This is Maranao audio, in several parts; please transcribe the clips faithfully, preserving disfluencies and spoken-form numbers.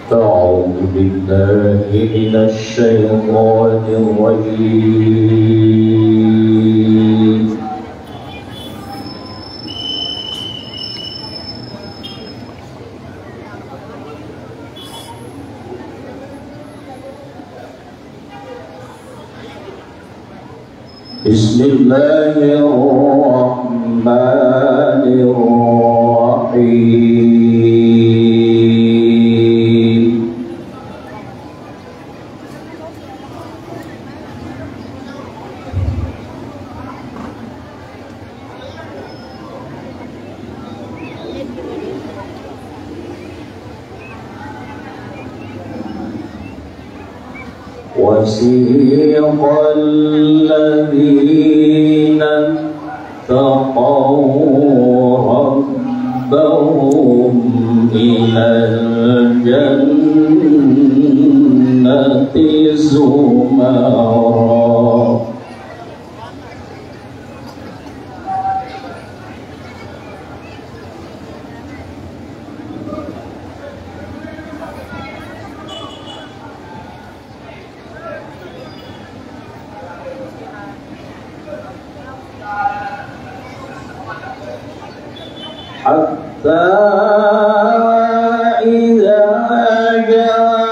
أعوذ بالله من الشيطان الرجيم. بسم الله الرحمن الرحيم. وسيق الذين اتقوا ربهم إلى الجنة زمرا. حتى إذا جاءوها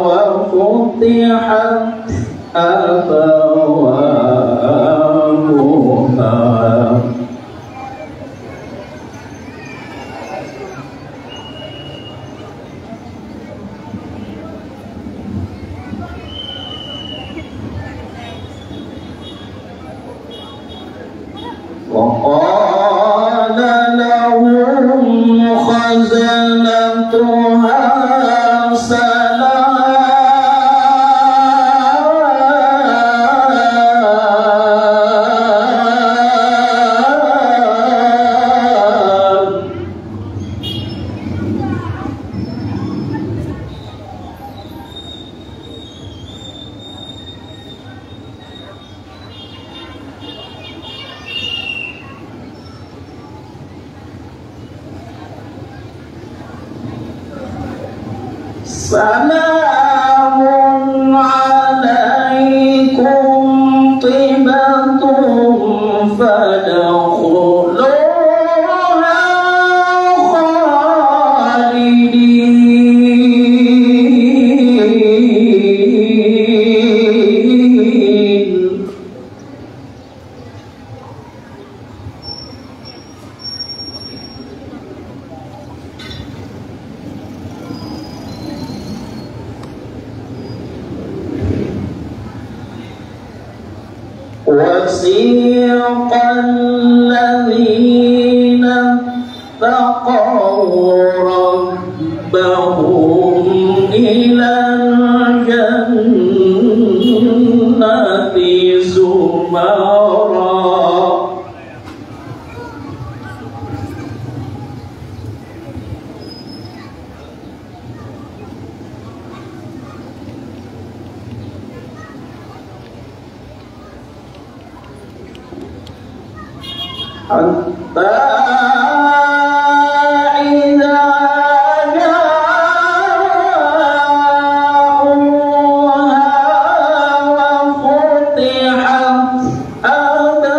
وفتحت أبوابها. وقال لهم خزنتها سلام. سلام عليكم طبتم فادخلوها خالدين. وسيق الذين اتقوا ربهم إلى الجنة زمرا. حتى إذا جاءوها وفتحت أبوابها.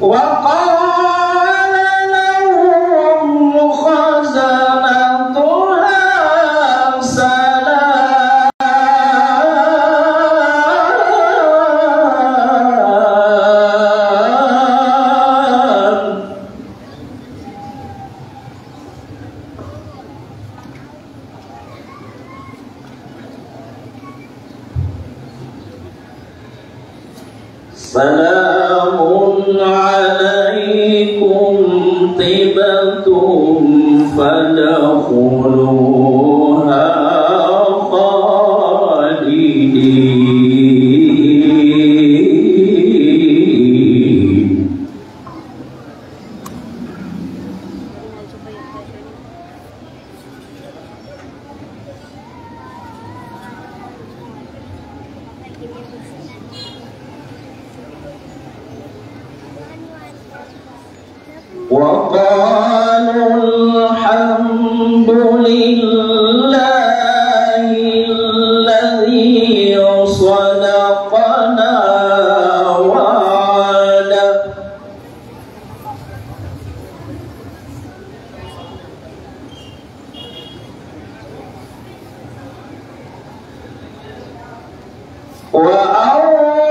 وقال لهم خزنتها سلام. سلام عليكم طبتم فادخلوها وقالوا الحمد لله الذي صدقنا وعده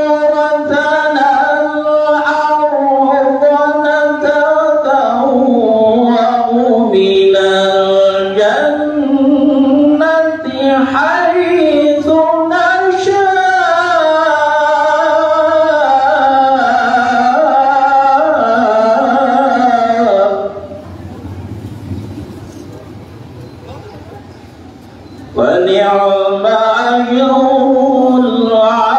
وأورثنا الأرض نتبوأ من الجنة حيث نشاء فنعم أجر العاملين.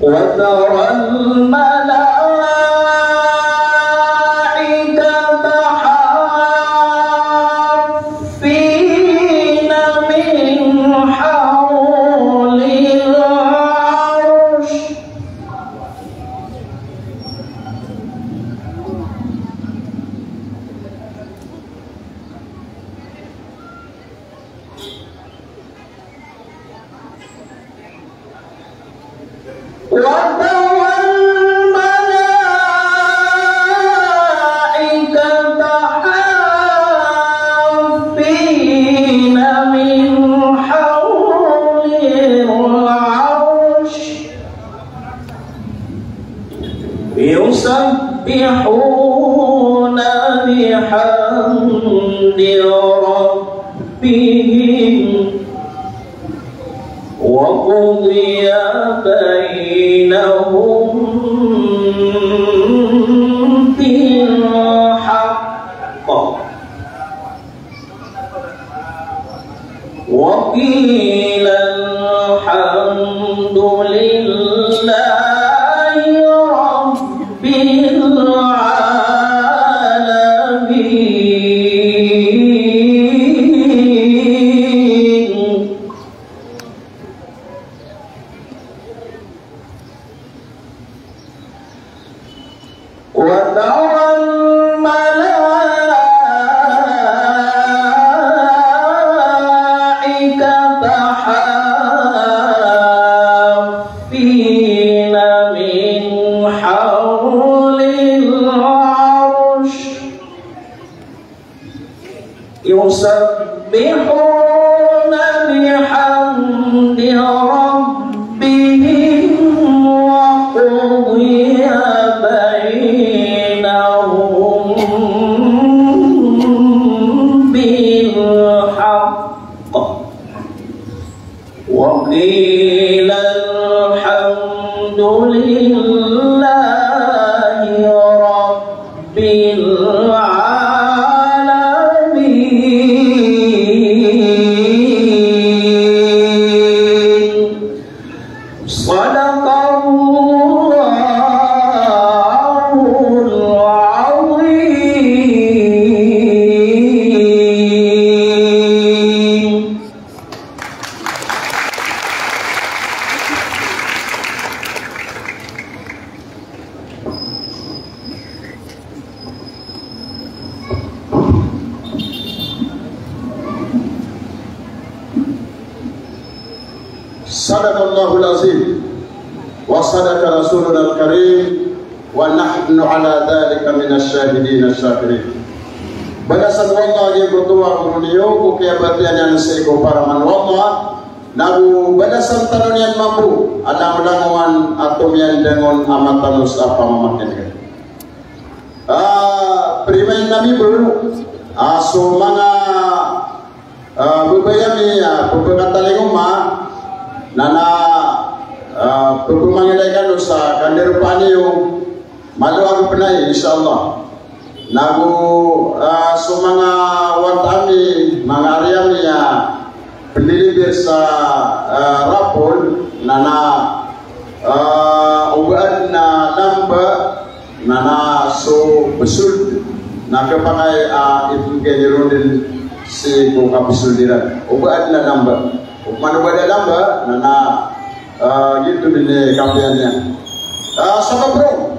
وترى الملائكة حافين من حول العرش وترى الملائكة حافين من حول العرش يسبحون بحمد ربهم وقضي بينهم بالحق وقيل الحمد لله رب العالمين. وترى الملائكة حافين من حول العرش يسبحون بحمد ربهم وقضي بينهم بالحق وقيل الحمد لله رب العالمين. صدق الله العظيم. صدق الله العظيم وصدق رسولنا الكريم ونحن على ذلك من الشاهدين الشاكرين. Balasan o Allah a giyangkoto a goro niyo ko kiyabatiya niyan sii ko paraman o Allah, nago balasan tano niyan mambo a langolangowan a tomiyandangon a matanos a pamamakineg. Ah, primain ami bo, ah, so manga, ah, babay ami, ah, pphakatalingoma, na na, ah, pphangilay kano sa kandaropaan iyo, malo a gpnay, insha Allah. Nago, ah, so manga wata ami, manga ari ami, ah, Pnilibir sa, eh, rapol, na na, eh, o ba adn a lamba, na na so psold, na khapakay a ipnggay iron dn sii ko kapsold iran. O ba adn a lamba. Opama o ba adn a lamba, na na, eh, giyoto dn i kapiya niyan. Eh, sabap roo,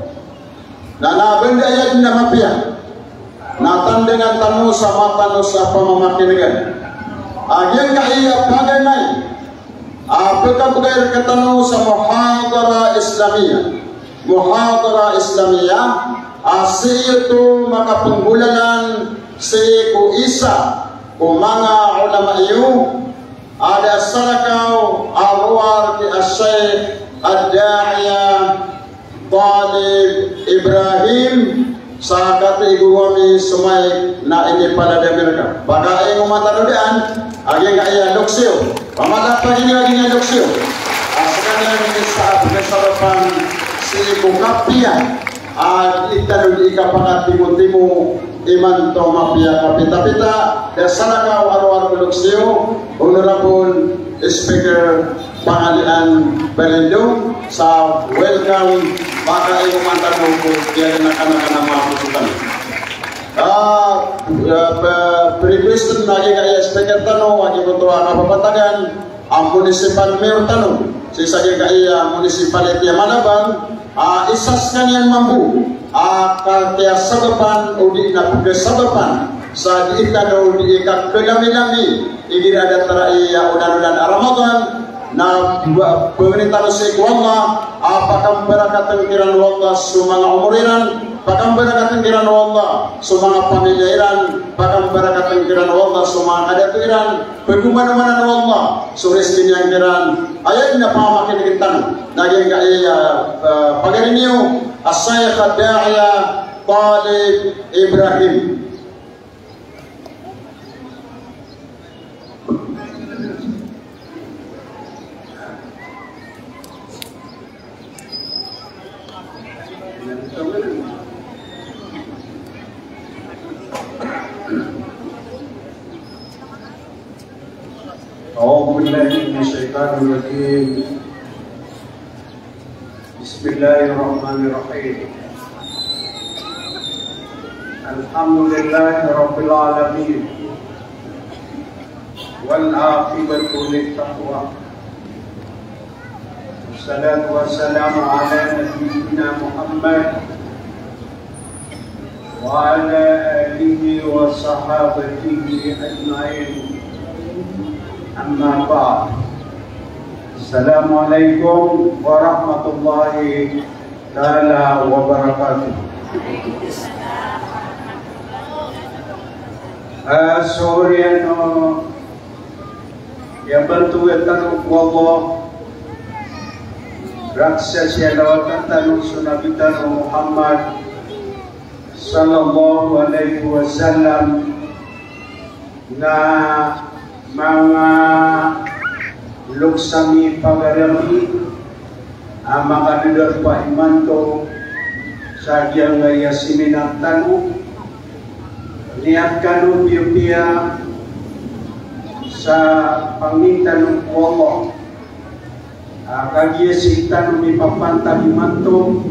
na na banda aya dn a mapiya na tandangan tano sa mata tano sa pamamakin'gan. A giyangkaya paganay a pkabgay rktano sa muhadara Islamiyah. Muhadara Islamiyah, a sii oto makapnggolalan sii ko isa ko manga ulama iyo, a da salakaw a rowar ki Ash-Shaykh Ad-Da'iya Talib Ibrahim, sa katii gowani so mic na inipalad ami rka. Pakaingoman tano dn a giyangkaya loks iyo. Pamatapagi niyo a giyangkaya loks iyo. A skaniyan i isa a pkhasabapan sii ko kapiya a dii tano dii kapakatimotimo imanto a mapiya a kapitapita. Da salakaw a rowar ko loks iyo, Honorable Speaker Pangalian Balindong, sa welcome, pakaingoman tano ko giyangkaya a kanakan a manga poso tano. Ah, eh, pe-, pre-request na giyangkaya speaker tano, a giyoto a kapapatagan a municipal mayor tano sii sa giyangkaya municipality a Malabang, a isa skaniyan mambo a kakiyasabapan o di na pkhasabapan sa dii tano dii kakhalamilami igira a datar aya olan-olan a Ramadan, na ba-, pangnin tano sii ko Allah a pakambarakatn kiran o Allah so manga omor iran, pakambarakatn kiran o Allah so manga pamilya iran, pakambarakatn kiran o Allah so manga kadato iran, pagomanomanan o Allah so rizki niyan kiran. Aya dn a pamamakin'gan tano na giyangkaya, eh, pagari niyo a Shaykh Ad-Da'iya Talib Ibrahim. أعوذ بالله من الشيطان الرجيم. بسم الله الرحمن الرحيم. الحمد لله رب العالمين. والعاقبة للتقوى. والصلاة والسلام على نبينا محمد وعلى آله وصحابته أجمعين. أما بعد. السلام عليكم ورحمة الله تعالى وبركاته. Ah, so oriyan o iyabantogan tano ko Allah, raksa siyalawatan tano so Nabi tano Muhammad sallallahu alaihi wasallam, na manga loks ami, pagari ami, a makadadarpa imanto sa giyangkaya seminar tano. Niyat kano piyapiya sa pangnin tano ko Allah a kagiya sii tano mipapantag imanto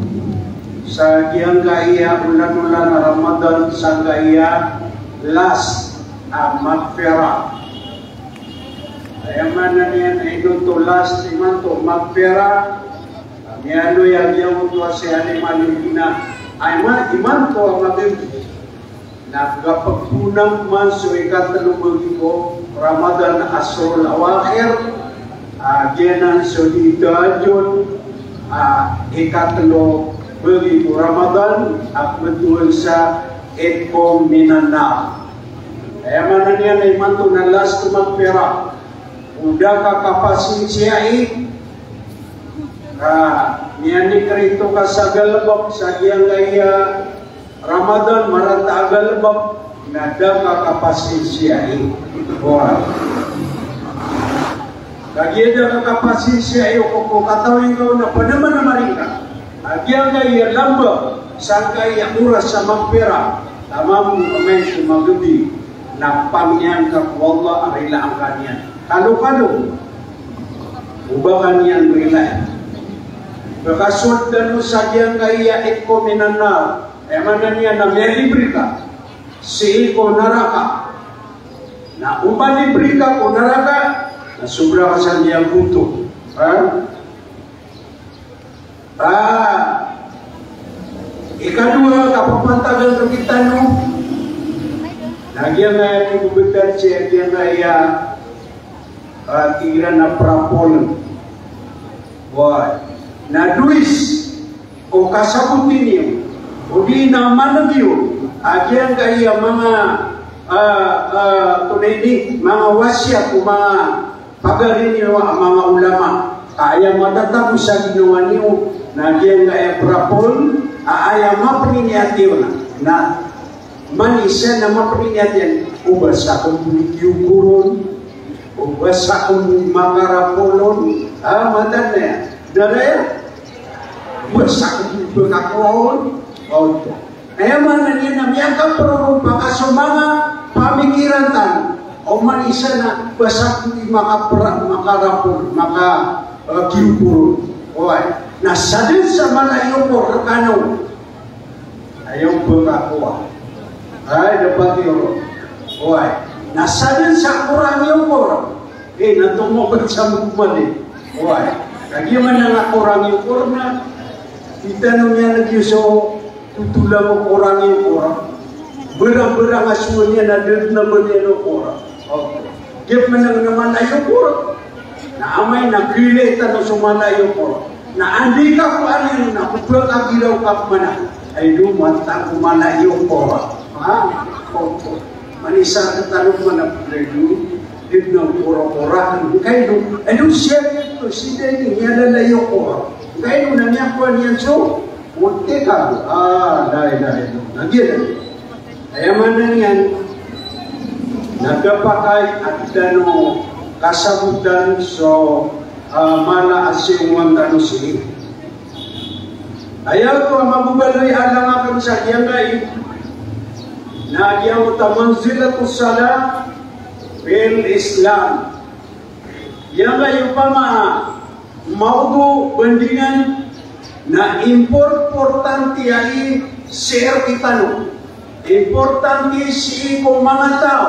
sa giyangkaya olan-olan a Ramadan sangkaya last a maghfirah. Aya maana niyan na ino oto last imanto a maghfirah. Miyaaloy a giyangkoto a si Halimah Al-Madaniyyah. Aya maana imanto a maghfirah na kapagpnamang man so ikatlo bagi ko Ramadan, Ashrul Awakhir, a, giyanan so di tahajjud, a, ikatlo bagi ko Ramadan, a pmbtowan sa itqun minan nar. Aya maana niyan na imanto na last maghfirah. O da ka kapasinsiya i, a, miyanikrit o ka sa galbk sa giyangkaya Ramadan, marata a galbk, na da ka kapasinsiya i. Oway. Kagiya da ka kapasinsiya i, o ko, ko katawi ngka on na panamanamari ngka a giyangkaya lamba sangkaya oras a maghfirah, taman ko amay ko maghribi, na pangnin ka ko Allah a rilaan ka niyan. Kalokalo o ba ka niyan rilai. Pakasold tano sa giyangkaya itqun minan nar. Aya maana niyan na miyalibre ka sii ko naraka. Na o malibre ka ko naraka, na sobra ka sa niyan goto. Ha? Ah, ikadowa, kapapantagan rktano na giyangkaya kibebetad sii giyangkaya, ah, tig iran a prapol. Oway. Na dowa ko kasaboti niyo, odi na maneg iyo a giyangkaya manga, ah, ah, tonaa ini, manga wasiyat o manga pagari niyo a manga ulama, ka aya matatago sa ginawa niyo na giyangkaya prapol, a aya mapniniyat iyo na, na man isa na mapniniyat iyan, o ba sakn bo i kiyokoron, o ba sakn bo i makarapolon, a, mataan iyan. Da aya, o ba sakn bo i bakakowaon. O, aya maana niyan na miyakaprorompa ka so manga pamikiran tano. O man isa na o ba sakn bo i makapra-, makarapol, maka, eh, kiyokoron. Oway. Na sadn sa mala i okor rkano, aya o ba kakowa. Ay, dapat iyo. Oway. Na sadn sa korang i okor. Eh, na tomo ba sa mali. Oway. Kagiya man na korang i okor na, di tano niyan lagid so totolan o korang i okor. Barang-barang a so niyan na dn na ba niyan okor. O. Giya pman na mala i okor. Na amay na gilay tano so mala i okor. Na anda i kakowa niyan na ko ba kagiraw ka pman a, ay, do, matag ko mala i okor. Ha? Okor. Manisa ka tano pman a pd a, do, dn na okor-okor a, kay do, ay, do, siya, do, si Deni, miyalala i okor. Kay do na miyakowa niyan so, Otika, ah, la ilaha illallah. Na giya, aya maana niyan na kapakay a di tano kasabotan so, ah, mala a siyongowan tano sii. Aya oto a mababaloy a langon akn sa giyangkai na giyangkoto a manzilatus salah fil Islam. Giyangkai opama mawdu, bandingan, na impor-, importante aya sii rktano. Importante sii ko manga taw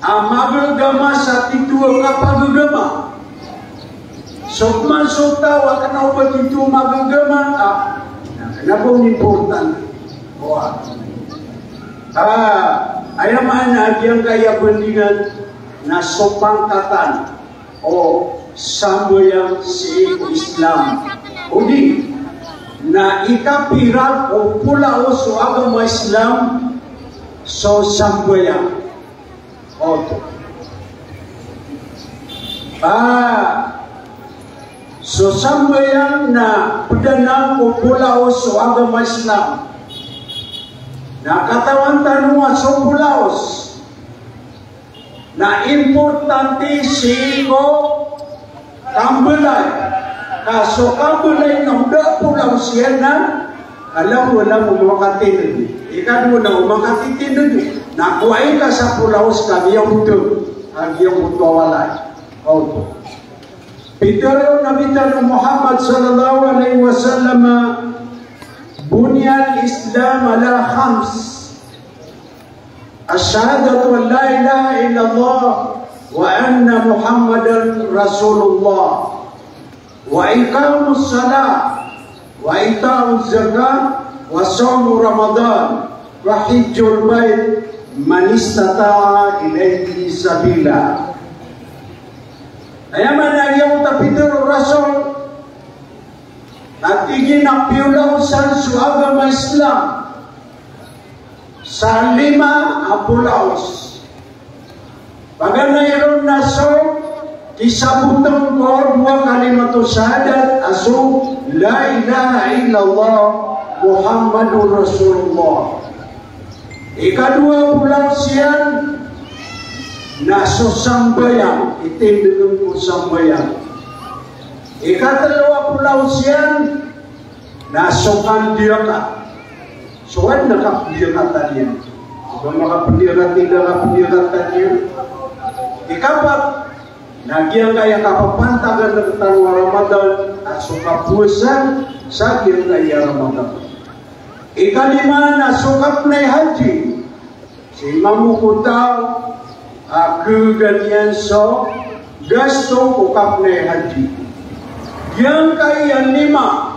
a magagama sa titho a kapagagama. So pman so taw a kna o ba titho a magagama, ah, na kna ba on importante. Oway. Ah, aya maana a giyangkai a bandingan na so pangkatan o sambayang sii ko Islam. Odi na ikapira ko polaos o agama Islam so sambayang. Oto. Ah, so sambayang na pd anan ko polaos o agama Islam. Na katawan tano a so polaos na importante sii ko kambalay. Ka so kambalay na o da a polaos iyan na, alam mo, alam mo, makatindg. Ikadowa na o makatitindg, na kowai ka sa polaos ka giyangkoto, ka giyangkoto a walay. Oto. Pitharo o Nabi tano a Muhammad sallallahu alaihi wasallam, "Buniyal Islam ala khams." Ash-shahadatu an la ilaha illallah wa anna Muhammadan Rasulullah, wa iqamus salah, wa ita'uz zakah, wa shaumu Ramadan, wa hijjul bait man istata'a ilaihi sabila. Aya maana iyan, pitharo o Rasul, na tig iyan a piyolaosan so agama Islam sa lima a polaos. Paganay ron na so kisabotn ko dowa kalimatus shahadat a so la ilaha illallah Muhammadur Rasulullah. Ikadowa a polaos iyan na so sambayang, itindg on ko sambayang. Ikatlo a polaos iyan na so kandiyakat. So adn a kapndiyakatan iyan. So makapndiyakat, tig a kapndiyakatan iyan. Ikapat, na giyangkaya kapapantagan rktano a Ramadan, a so kapowasa sa giyangkaya Ramadan. Ikalima na so kapnay haji, sii mambo ko taw a khagaan iyan so gasto ko kapnay haji. Giyangkaya lima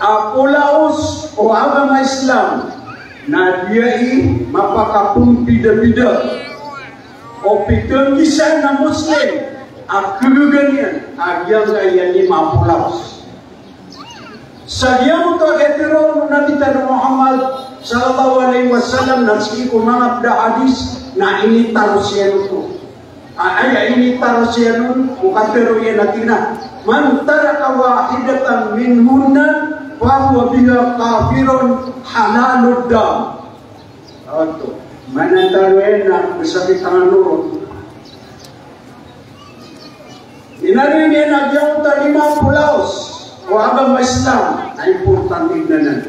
a polaos o agama Islam na di aya mapakapombidabida o pitenggisan a Muslim a khagaan iyan a giyangkaya lima a polaos. Sa giyangkoto a katharo o Nabi tano a Muhammad sallallahu alaihi wasallam na sii ko manga pd a hadis na initaros iyan oto. A, aya initaros iyan on, o katharo iyan a tig iyan a, "Man taraka wahidatan minhunna fahuwa biha kafirun halalud dam." Oto. Maana tano iyan na bs a kitangan oron. Inaloy niyan a giyangkoto a lima a polaos o agama Islam a importante dn anan.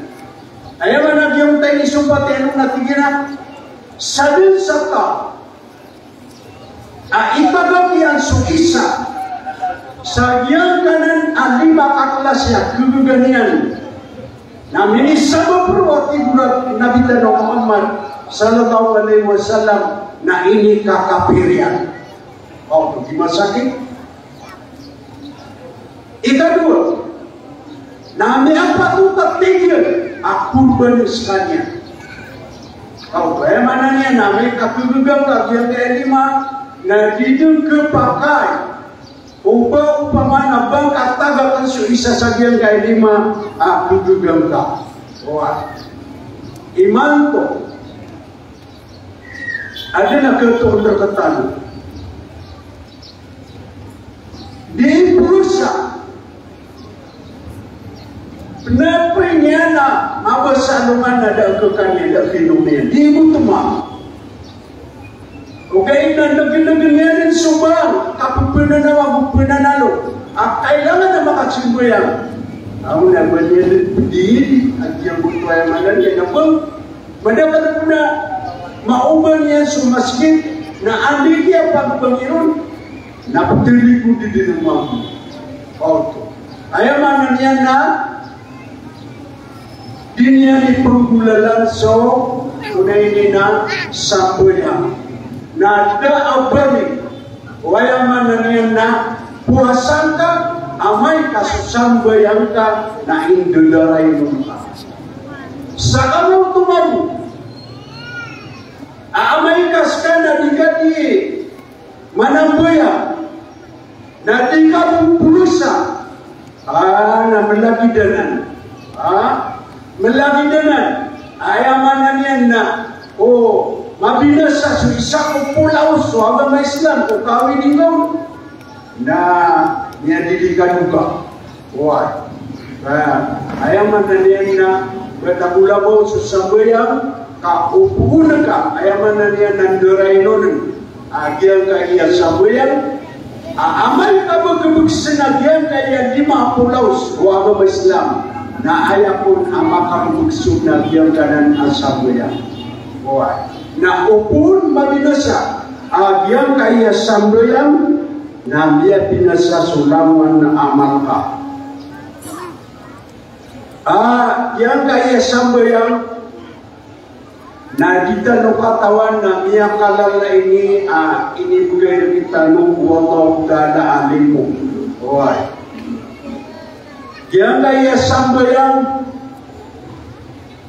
Aya maana giyangkoto a inisompat iyan on na tig iyan a, sadn sa taw a itagak iyan so isa sa giyangkanan a lima ka klasi a khagaan iyan, na minisabap roo a tig o Nabi tano a Muhammad sallallahu alaihi wasallam na inikakapir iyan. O, di masakit. Ikadowa, na miyapatot a tig iyan a korban skaniyan. Kagiya aya maana niyan na amay ka khagaan ka giyangkaya lima, na di dn khapakay o ba opama na ba ngka tagakn so isa sa giyangkaya lima a khagaan ka. Oway. Imanto, adn a khatoon rktano. Di powasa. Pnapay niyan a mabasa a alongan na da a khakan iyan, da a khinom iyan. Di bo tma. Ogaid na ngnngn iyan so ba, kappananaw ago pananalo a kailangan a makasambayang. Ago na ba niyan pd a giyangkoto, aya maana niyan na ba, madakl pn a maoba niyan so masgit, na anda i kiyapagobang iron, na pthalikod dn mambo. Oto. Aya maana niyan na di niyan ipnggolalan so, tonaa ini, na sambayang. Na da a balik. O aya maana niyan na powasa ngka, amay ka so sambayang ka na indodarain on ka. Sa kamaoto mambo a amay ka ska na di ka di manambayang, na di ka bo powasa, a, na mlagid anan. A, mlagid anan. Aya maana niyan na, o, mabinasa so isa ko polaos o agama Islam ko kawidinggaw. Na miyadili ka doka. Oway. A, aya maana niyan na ba ta bo labaw so sambayang ka opoon ka, aya maana niyan na ndorainon a giyangkaya sambayang. A, amay ka ba khabgsn a giyangkaya lima a polaos o agama Islam, na aya kon a makabgs on a giyangkanan a sambayang. Oway. Na opama mabinasa a giyangkaya sambayang, na miyabinasa so langowan a amal ka. A, giyangkaya sambayang na di tano katawan na miyakalala ini a inibgay rktano o Allahu Ta'ala a limo. Oway. Giyangkaya sambayang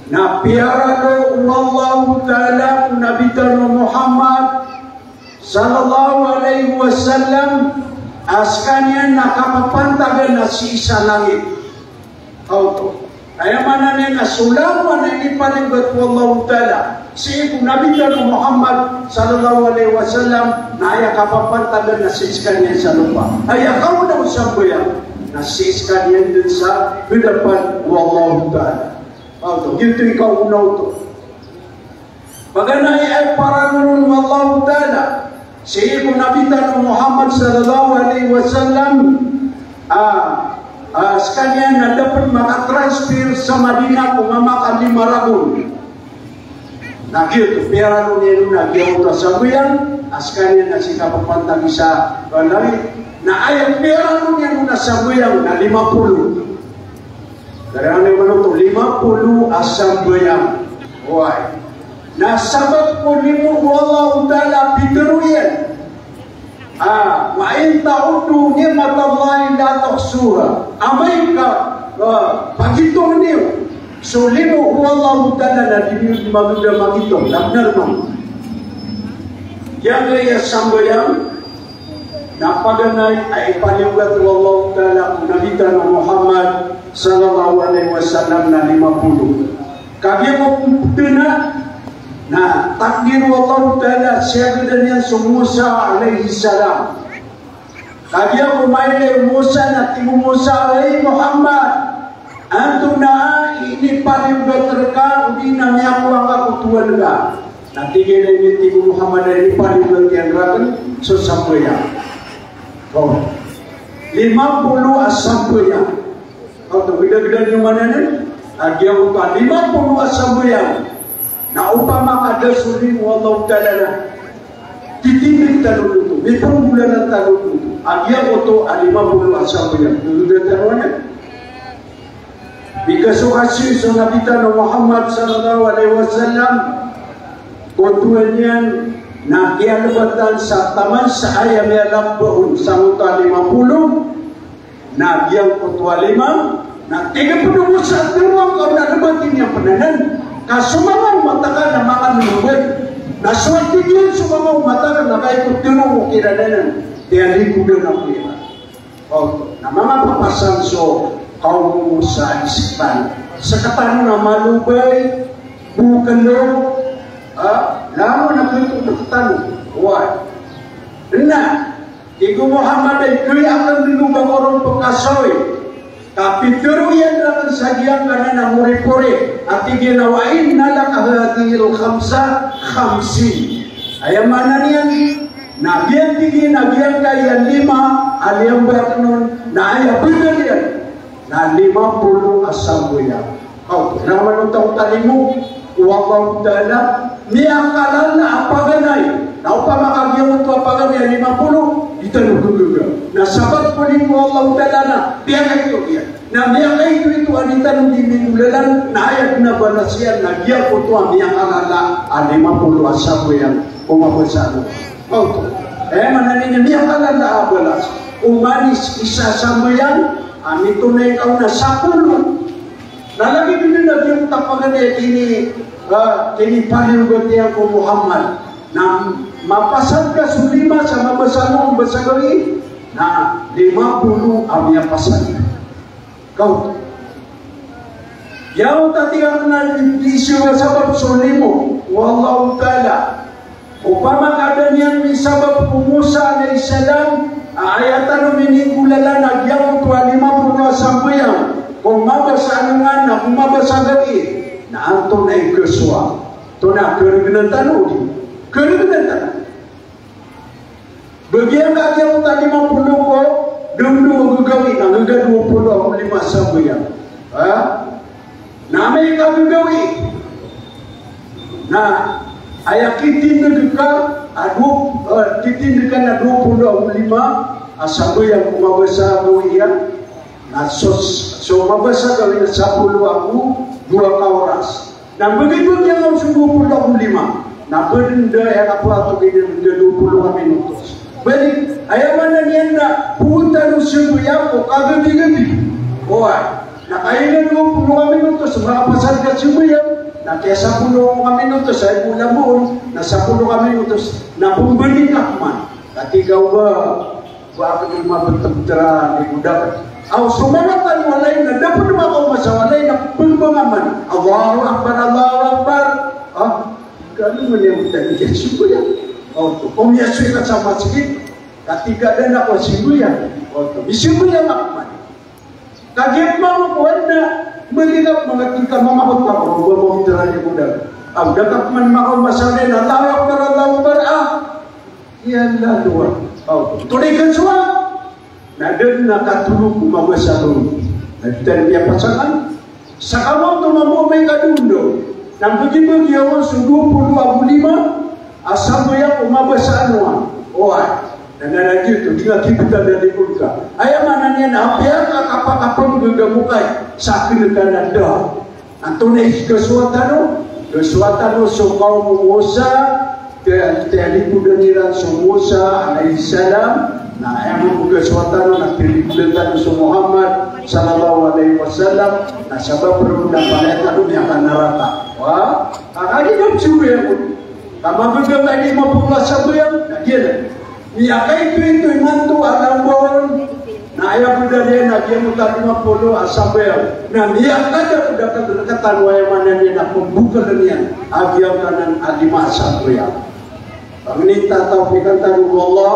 na piyaralo o Allahu Ta'ala ko Nabi tano Muhammad sallallahu alaihi wasallam a skaniyan na kapapantagan a sii sa langit. Oto. Aya maana niyan na so langowan a inipalinggat o Allahu Ta'ala sii ko Nabi tano Muhammad sallallahu alaihi wasallam na aya kapapantagan na sii skaniyan sa lopa. Aya kaona o sambayang na sii skaniyan dn sa hadapan o Allahu Ta'ala. Oto, giyoto i kaona oto. Paganay a paranolon o Allahu Ta'ala sii ko Nabi tano Muhammad sallallahu alaihi wasallam, a, a, skaniyan na da pn makatransfer sa Madinah ko mama ka lima ragon. Na giyoto, piyarano niyan on a giyoto a sambayang, a skaniyan na sii kapapantag sa langit. Na aya piyarano niyan on a sambayang na lima polo. Darani manoto, lima polo a sambayang. Oway. Na sabap ko limo o Allahu Ta'ala a pitharo iyan. Ah, "Wa in ta'uddu ni'matallahi la tuhsuha." Amay ka, ah, pagitong niyo so limo o Allahu Ta'ala na di niyo magda magitong. Lagnar man. Giyangkaya sambayang na paganay a ipaliyogat o Allahu Ta'ala ko Nabi tano a Muhammad sallallahu alaihi wasallam na lima polo. Kagiya ko pena na takdir o Allahu Ta'ala, siyagadan iyan so Musa alayhis salam. Kagiya ko mailay o Musa na tig o Musa, "Hay Muhammad, antonaa i inipaliyogat rka odi na miyakowa ngka ko Tohan ka?" Na tig iyan a tig o Muhammad a inipaliyogat iyan rakn so sambayang. O, lima polo a sambayang. Oto, gdagdan iyo man anan a giyangkoto a lima polo a sambayang na opama ka da so limo o Allahu Ta'ala na titindg tano oto, mipanggolalan tano oto a giyangkoto a lima polo a sambayang. Gdagdan tano anan. Mikasokasi so Nabi tano a Muhammad sallallahu alaihi wasallam ko Tohan iyan na kiyalbatan sa taman sa aya miyalamba on sangkoto a lima polo. Na giyangkoto a lima, na tig iyan pn o Musa, tharoa ngka on a lbat ini a pn anan. Ka so manga omat akn na manga lolobay. Na so tig iyan so manga omat akn na kagiya ko tharoa ko kiran anan, tiyalikodan ako iran. O, na manga papasan so kawm o Musa a di sktano. Sktano na malobay, boklo, ha? Langon a khatoon rktano. Oway. Na Tig o Muhammad a ikli akn dn o ba ko ron pkasoy. Ka pitharo iyan rakn sa giyangkanan a moripori a tig iyan a, "Wa inna laka hadhihil khamsa khamsin." Aya maana niyan na giyangkai, tig iyan a giyangkai a lima a liyambat on na aya badal iyan na lima polo a sambayang. Kagiya man oto a limo o Allahu Ta'ala, miyakalala a paganay. Na opama ka giyangkoto a paganay a lima polo, di tano gagaga. Na sabap ko limo o Allahu Ta'ala na miyakaito iyan. Na miyakaito ito a di tano di minggolalan, na aya dn a balas iyan na giyangkoto a miyakalala a lima polo a sambayang ko mabasa. Kagiya, eh, maana niyan miyakalala a balas. Oman i isa a sambayang a mitonay ka on na sapolo. Na lagid dn a giyangkoto a paganay a ini, ah, inipaliyogat iyan ko Muhammad. Na mapasad ka so lima sa mabasa on, mabasa gawii, na lima polo a miyapasad. Kagiya, giyangkoto a tig akn a di siyowa sabap so limo o Allahu Ta'ala. Opama ka da niyan misabap ko Musa alayhis salam, a aya tano mininggolalan a giyangkoto a lima polo a sambayang ko mabasa anan, na ko mabasa gawii, na antonaa i khasowa? Antonaa, khargnan tano, di khargnan tano. Ba giyangkai a giyangkoto a lima polo ko da on gagawii, na gaga dowa polo ago lima a sambayang. Ha? Na amay ka gagawii na aya kitindg ka a dowa, eh, kitindg ka na dowa polo ago lima a sambayang ko mabasa gawii iyan. Na so, so mabasa gawii na sapolo ago dowa ka oras. Na mbgay ko giyangkoto so dowa polo ago lima. Na ba dn da aya kapatok iyan na dowa polo ka minutos. Balik, aya maana niyan na pootan o sambayang ko kagabi-gabi. Oway. Na kagiya dowa polo ka minutos, makapasad ka sambayang. Na kagiya sapolo ka minutos, aya bo lambo on, na sapolo ka minutos, na pmbalik ka pman. Katii ka o ba Ba akn dn mabtbtr a di ko dapat. Aw so manga tano walay na da pn makaoma sa walay na pmbngaman. Allahu Akbar, Allahu Akbar. Ah, kano man iyan tano iyan sambayang. Oto, ko miyasoy ka sa masgit, katii ka dn ako sambayang. Oto, misambayang ako man. Kagiya pman ko adn a maligaw, manga tig ka mamahot ka, o ba mabtbtr a di ko dapat. Aw, da ka pman makaoma sa walay na Allahu Akbar, Allahu Akbar. Ah, Iya na dowa. Aw, tonay ka sowa. Na da dn a katolog ko mabasa on. Na di tano miyapasangan. Sa kawan to mambo amay ka dondo. Na mbgibgi on so dowa polo ago lima a sambayang ko mabasa a noa. Oway. Na, na, na, giyoto, di nga kibtad a likod ka. Aya maana niyan na apiya ka kapakapnggaga mo kay sa kn ka na da. Antonaa i kasowa tano? Kasowa tano so kawm o Musa, te-, tiyalikodan iran so Musa alayhis salam, na aya mambo kasowa tano na tiyalikodan tano so Muhammad sallallahu alayhi wasallam, na sabap roo na palaya tano miyakanaraka. Wa? Ka kagiya dn so sambayang, ka mabgay a lima polo a sambayang, na giyanan. Miyakaitoito imanto a lamba on, na aya bo dn iyan na giyoto a lima polo a sambayang. Na miyakada ko da ka, da ka tano, aya maana niyan na pmbokal iyan a giyangkanan a lima a sambayang. Pangnin ta a tawfiqan tano o Allah,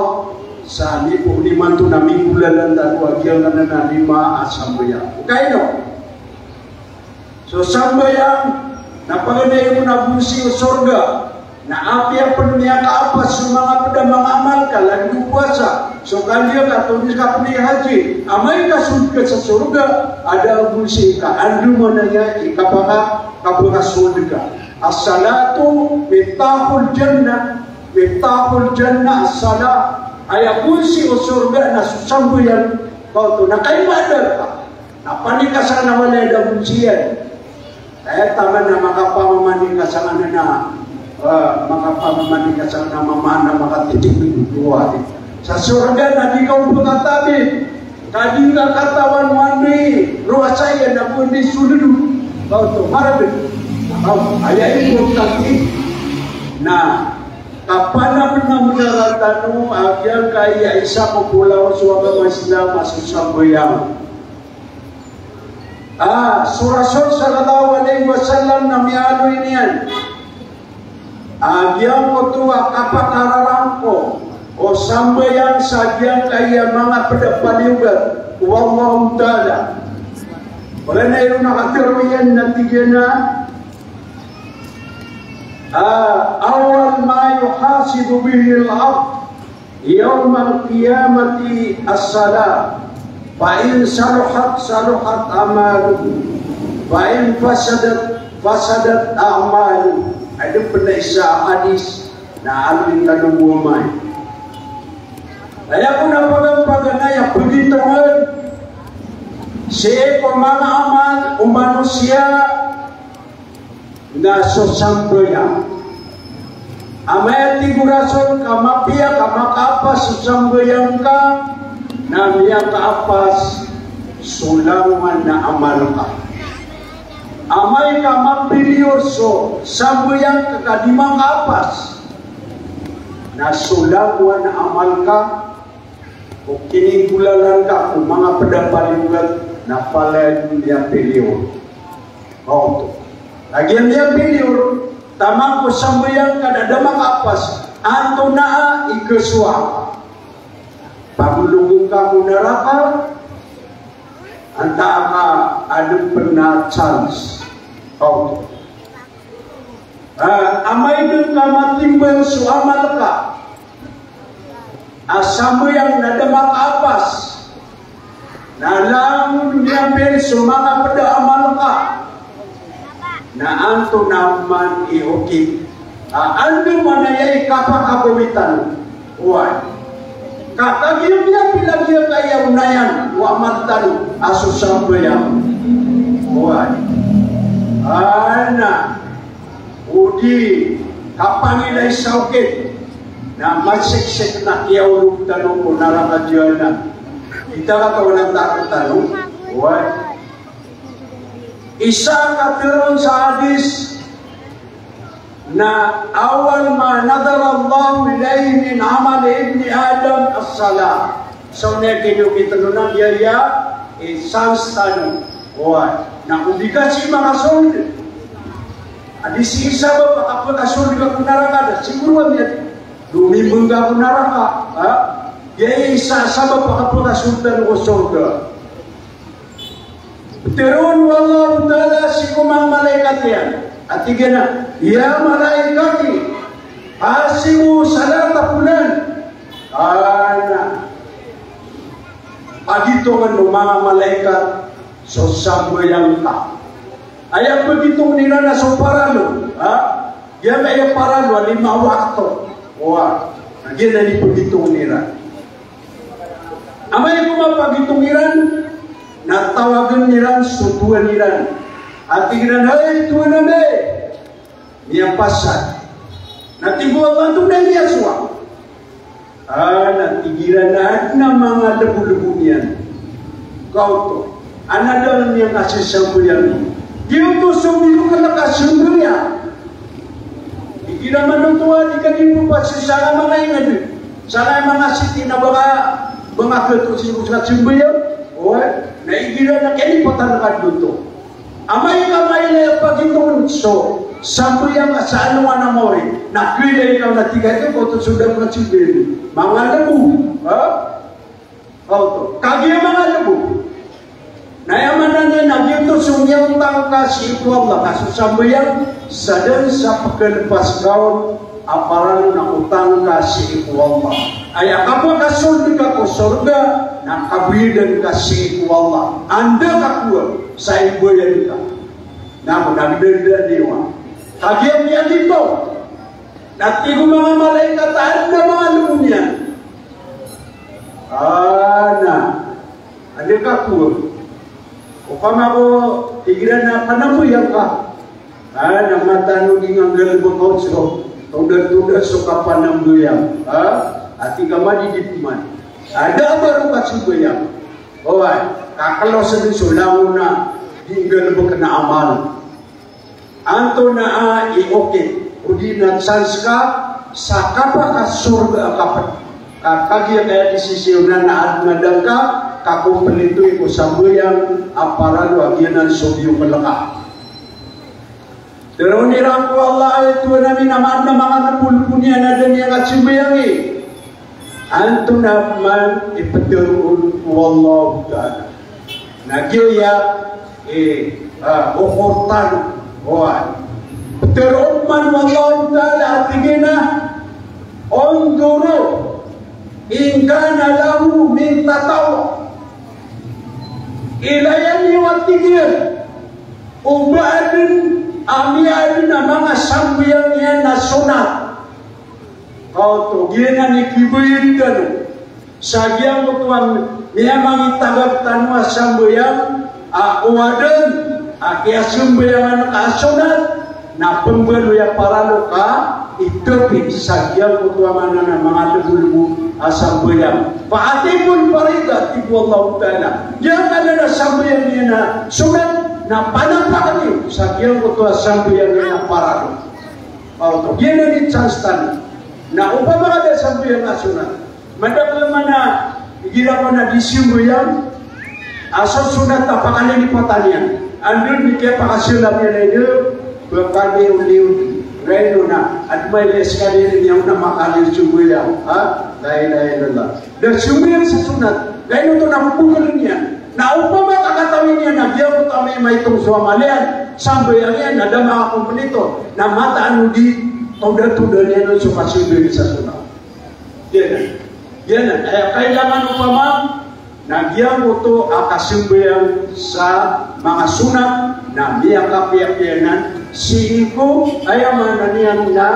sa mipoon imanto na minggolalan tano a giyangkanan a lima a sambayang. Ogaid no? So sambayang na paganay ron na gonsi o sorga. Na apiya pn miyakaapas so manga pd a manga amal ka, lagid o powasa, so kaliyo ka, tonsi ka pd i haji. Amay ka sold ka sa sorga, a da a gonsi ka, andamanaya i kapaka, kapakasold ka. As-salatu miftahul jannah, miftahul jannah as-salah. Aya gonsi o sorga na so sambayang. Kaoto, na kaibadat ka. Na panikasang na walay a da a gonsi iyan. Aya taman na makapamamanikasang na, ah, makapamamanikasang na mamaan na makatitipid o duwa. Sa sorga na di ka on pkatabi. Ka di ka katawan o anda i rowasa iyan ago anda i sold on. Kaoto, marabin. Kaoto, aya importante na kapanamnamn tano a giyangkaya isa ko polaw so agama Islam a so sambayang. Ah, so Rasul sallallahu alaihi wasallam na miyaaloy niyan a giyangkoto a kapakararangko o sambayang sa giyangkaya manga pd a paliyogat o Allahu Ta'ala. Wala na iron a katharo iyan na tig iyan a, ah, awwal ma yuhasabu bihil abd yawmal qiyamati as-salah, fa in saluhat, saluhat a'maluhu, fa in fasadat, fasadat a'maluhu. Adn pn a isa a hadis na aloy tano bo amay. Aya kon a paganay a pagitongn sii ko manga amal o manosiya na so sambayang. Amay a tig o Rasul ka mapiya ka makaapas so sambayang ka, na miyakaapas so langowan a amal ka. Amay ka mapiliyor so sambayang ka ka di makaapas, na so langowan a amal ka, o kininggolalan ka ko manga pd a paliyogat na palaya dn miyapiliyor. Kaoto. Lagid a miyapiliyor, taman ko sambayang ka na da makaapas, antonaa i kasowa ka? Pagolog ka ko naraka, antaa ka adn pn a chance? Kaoto. Ah, amay dn ka matimbang so amal ka a sambayang na da makaapas, na langon miyapir so manga pd a amal ka, na antonaa man i okit a andamanaya i kapakabawitan. Oway. Ka kagiya miyapir a giyangkaya onayan o amal tano a so sambayang. Oway. Ana. O di kapangilay sa okit na masiksik na kiyaolog tano ko naraka jahannam. Di ta katawan a takot tano. Oway. Isa a katharo sa hadis na awwal ma nadhara Allahu ilayhi min amali ibni Adam as-salah. So, na kiniyokitan o Nabi a, eh, chance tano. Oway. Na o di ka sii makasold, a di sii sabap a kapakasold ka ko naraka, da sigoro a miyatharo, domimbang ka ko naraka. Ha? Aya isa a sabap a kapakasold tano ko sorga. Ptharoon o Allahu Ta'ala sii ko manga malaikat iyan a tig iyan a, "Ya malaikati, hasibu salata fulan." Ana, pagitongn o manga malaikat so sambayang ka. Aya pagitong iran na so paralo, ha? Giyangkaya paralo a lima wakto. Owa. Na giyanan i pagitong iran. Amay ko mapagitong iran, na tawagen iran so Tuhan iran. A tig iran, "Hay Tuhan ami, miyapasad." Na tig o Allah, "Antonaa i miyasowa?" A, na tig iran a aden a manga lebo-lebo niyan. Kaoto. Aden a da niyan kasasambayang. Giyoto so biyokalek a sambayang. Igira man oto a di ka di pepasisanga manga inged. Sangkai manga siti na banga, banga keto sii ko sa sambayang. Oy, na igira na keni patan ka doto. Amay ka mailay a pagitong so sambayang a sa alongan a mawri, na kailay ka na tig a ito ko oto so da ka sambayang. Manga lebo, ha? Oto. Kagiya manga lebo. Na aya maana niyan na giyoto so miyaotang ka sii ko Allah ka so sambayang, sadn sa pekelepas ka on a paralo na otang ka sii ko Allah. Aya kapakasold ka ko sorga, na kabayadan ka sii ko Allah. Anda ka kowa sa ibayad ka. Na ko nagdanda niwa. Kagiya miyagito. Na tig o manga malaikat a aden a manga lebo niyan. A, na. Anda ka kowa. Opama ko tig iran a panambayang ka. A, na mataan o di nga nggalebek on so tonda-tonda so kapanambayang. A, a tig a madidip man. A da a ba ron kasambayang. Oway, kakalosen so langon a di nggalebeken a amal. Antonaa i okit, odi na chance ka, sa kapakasorga a kaped. Ka, kagiya kaya di sisiyonan na aden a da ngka kakomplitoy ko sambayang a paralo a giyanan so biyokalek a. Teroon iran ko Allah, "Hay Tuhan ami, na aden a manga lebo-lebo niyan a da niyan kasambayangi." Antonaa man i peteroon o Allahu Ta'ala. Na giya, eh, ah, okortan, oway. Peteroon man o Allahu Ta'ala a tig iyan a, "Unzuru in kana lahu min tatawwu'." Ilaya niyo a tig iyan, o ba aden a miyaaden a manga sambayang iyan a sonat. Kaoto, giyanan i kibayad tano. Sa giyangkoto a miyamangitagak tano a sambayang, a o aden a kiyasambayangan ka a sonat, na pembaloy a paralo ka itepit sa giyangkoto a maana na manga lebo-lebo a sambayang. Fa atimmul faridah, tig o Allahu Ta'ala. Giyangkanan a sambayang iyan a sonat, na panapakan iyo sa giyangkoto a sambayang iyan a paralo. Oto, giyanan i chance tano. Na opama ka da sambayang a sonat. Madakl man a igira ko na di sambayang a so sonat a pakalilipatan iyan. Anda di kiyapakasalam iyan a ino, ba kaliyo-liyo. Rayno na, adn a mailay skaniyan a miyaona makaliyo sambayang. Ha? La ilaha illallah. Da sambayang sa sonat, da ino oto na pembokalen iyan. Na opama ka katawi niyan na giyangkoto a miyamaitong so amal iyan, sambayang iyan na da makakomplito, na mataan o di tonda-tonda niyan on so kasambayang sa sonat. Giyanan. Giyanan. Aya kailangan opama na giyangkoto a kasambayang sa manga sonat na miyakapiyapiya nan sii ko, aya maana niyan na,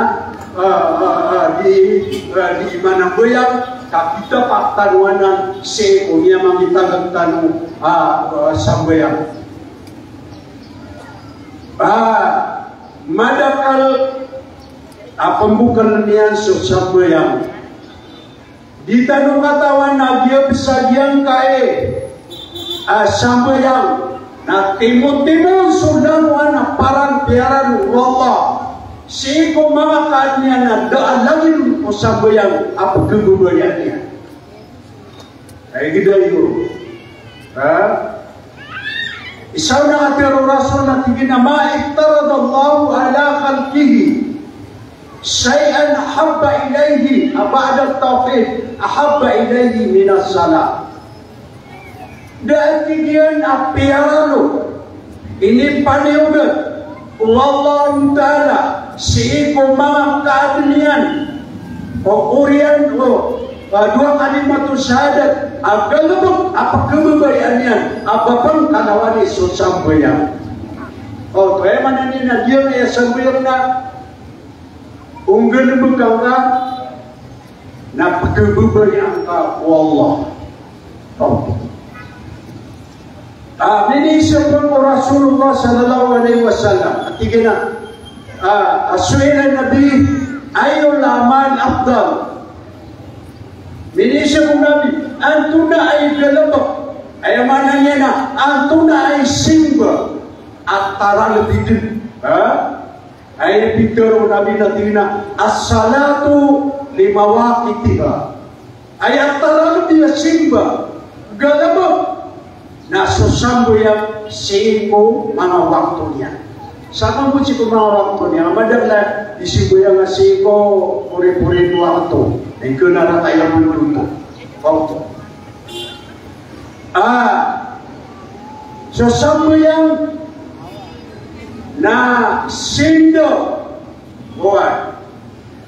ah, ah, ah, di, ah, di manambayang, ka kitapak tano anan sii ko miyamangitagak tano a, ah, sambayang. Ah, madakl a pembokalen iyan so sambayang. Di tano katawan a giyabsa giyangkai a sambayang na timotimo so langowan a paran piyaralo o Allah sii ko manga kaadn iyan a da a lagid o sambayang a pkhababayaan iyan. Ay, gida iyo. Ha? Isa on a katharo o Rasul na tig iyan a, "Ma iftaradallahu ala khalqihi shay'an ahabba ilayhi, ba'da tawhid, ahabba ilayhi minas salah." Da a tig iyan a piyaralo, inipaniyogat o Allahu Ta'ala sii ko manga kaadn iyan o oriyan o, ah, dowa kalimatus shahadat a galbk a pkhababayaan iyan a ba pn kalawani so sambayang. O, aya maana niyan na giyangkaya sambayang na o nggalbk angka na pkhababayaan ka o Allah. O. Ah, miniiza pn o Rasulullah sallallahu alaihi wasallam. Tig iyan a, ah, su'ila Nabi, "Ayyul a'mal afdal?" Miniiza o Nabi, antonaa i galbk? Aya maana niyan na, antonaa i simba a taralbi dn? Ha? Aya pitharo o Nabi na tig iyan a, "As-salatu li mawaqitiha." Aya taralbi a simba, galbk, na so sambayang sii ko manga wakto niyan. Sa mambo sii ko manga wakto niyan, madakl a di sambayang a sii ko pori-pori wakto. Ingkn a rata iyan pn oto. Wakto. Ah, so sambayang na sindaw, oway,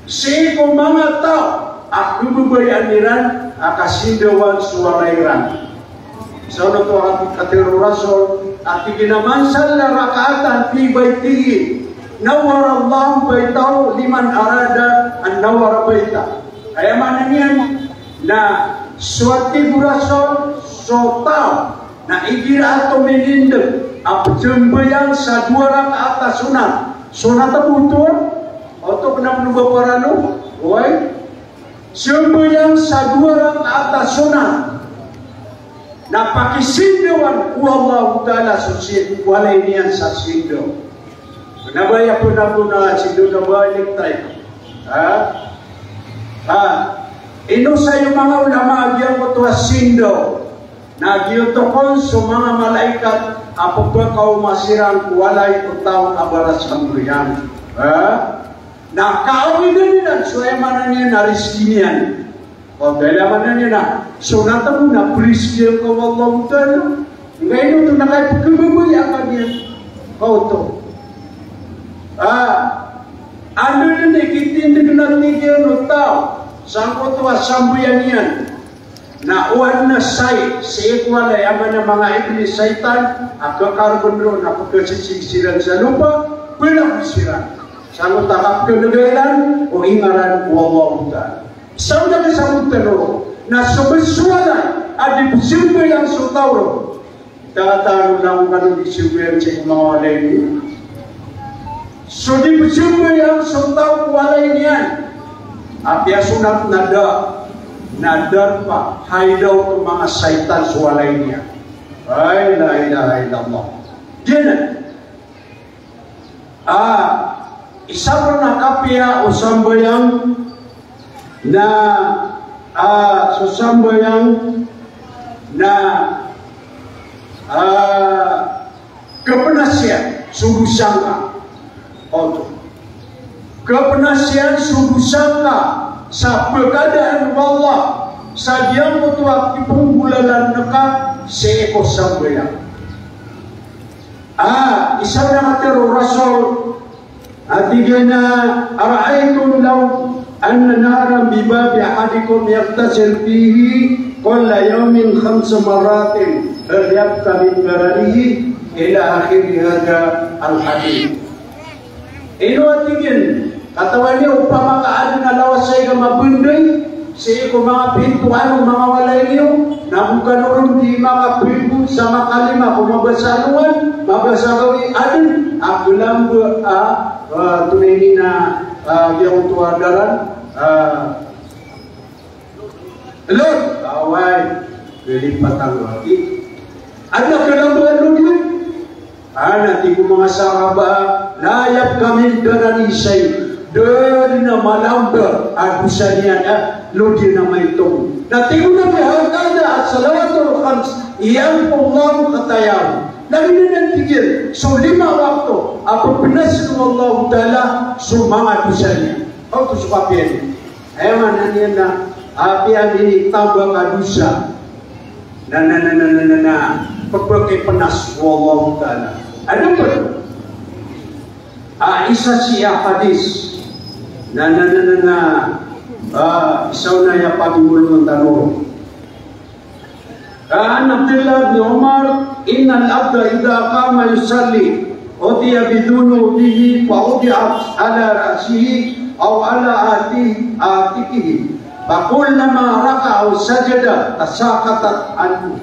sii ko manga taw a khababayaan iran a kasindawan so walay iran. Sa oto a katharo o Rasul a tig iyan a, "Man salla rak'atan fi baytihi, nawwara Allahu baytahu liman arada an nawwara baytah." Aya maana niyan na so, a tig o Rasul, so taw na igira a tominindg a pzambayang sa dowa rakaat a sunat. Sunat a boto, oto kna pn o ba paralo, oway. Sambayang sa dowa rakaat a sunat na pakisindawan o Allahu Ta'ala so si-, walay niyan sa sindaw. Kna ba aya pn a sindaw na ba electric? Ha? Ha? Ino sa iyo manga ulama a giyangkoto a sindaw na giyoto kon so manga malaikat a pphakaoma siran ko walay o taw a barasambayang. Ha? Na kaawidn iran so, aya maana niyan na, rizki niyan. O, aya maana niyan na so natago na prizki iyan ko Allahu Ta'ala. Ngayon oto na kay pkhababayaan ka niyan. Oto. Ah, anda dn i kitindg na tig iyan o taw sangkoto a sambayang iyan na o adn a sai sii ko walay, aya maana manga iblis, shaitan, a khakargn ron a pkhasisig siran sa lopa, palagoy siran. Sangkoto a kapkhan'ga iran o ingaran o Allahu Ta'ala. Sa oto na kasabotan ron na so bs o walay a di pzambayang so taw ron. Tataan o langon kano di sambayang sii ko manga walay niyo. So di pzambayang so taw ko walay niyan, apiya so na, na da, na darpa, hay daw ko manga shaitan so walay niyan. Ay, la ilaha illallah. Giyanan. Ah, isa pn a kapiya o sambayang na, ah, so sambayang na, ah, kapnas iyan so dosa ngka. Oto. Kapnas iyan so dosa ngka sa pkadaan o Allah sa giyangkoto a kipnggolalan ngka sii ko sambayang. Ah, isa na katharo o Rasul, a tig iyan a, "Ara'aytum law anna naran bi babi ahadikum yaghtasil fihi kulla yawmin khamsa marratin, hal yabqa min dararihi?" ila akhiri hadha al-hadith. Ino a tig iyan, katawan iyo, opama ka adn a lawasayg a mabnday sii ko manga pintoan o manga walay niyo, na bo kano ron di makapinto sa makalima ko mabasa a lowan, mabasa a gawii, adn a klamba a, ah, tonaa ini na, ah, giyangkoto a daran, ah, Lod, oway, kalipatan ko aki. Adn a kalamba a lod iyan? Ana, tig o manga sahaba, la yabqa min dararihi shay. Da dn a malamba a dosa niyan a lod iyan a maito. Na tig o Nabi, hakadha as-salawatul khams, yanqullahu khatayahu. Na giyanan, tig iyan, so lima a wakto a pphnas o Allahu Ta'ala so manga dosa niyan. Oto so kapiya niyan. Aya maana niyan na apiya minitambak a dosa na, na, na, pphakipnas o Allahu Ta'ala. Adn pn a isa sii a hadis na, na, na, na, na, ah, isa on a aya pagingolongan tano. An Abdillah bin Umar, innal abda idha qama yusalli, Utiya bidhunubihi fa wudi'at ala ra'sihi aw ala ati-, atiqihi. Fa kullama raka'a aw sajada tasaqatat anhu.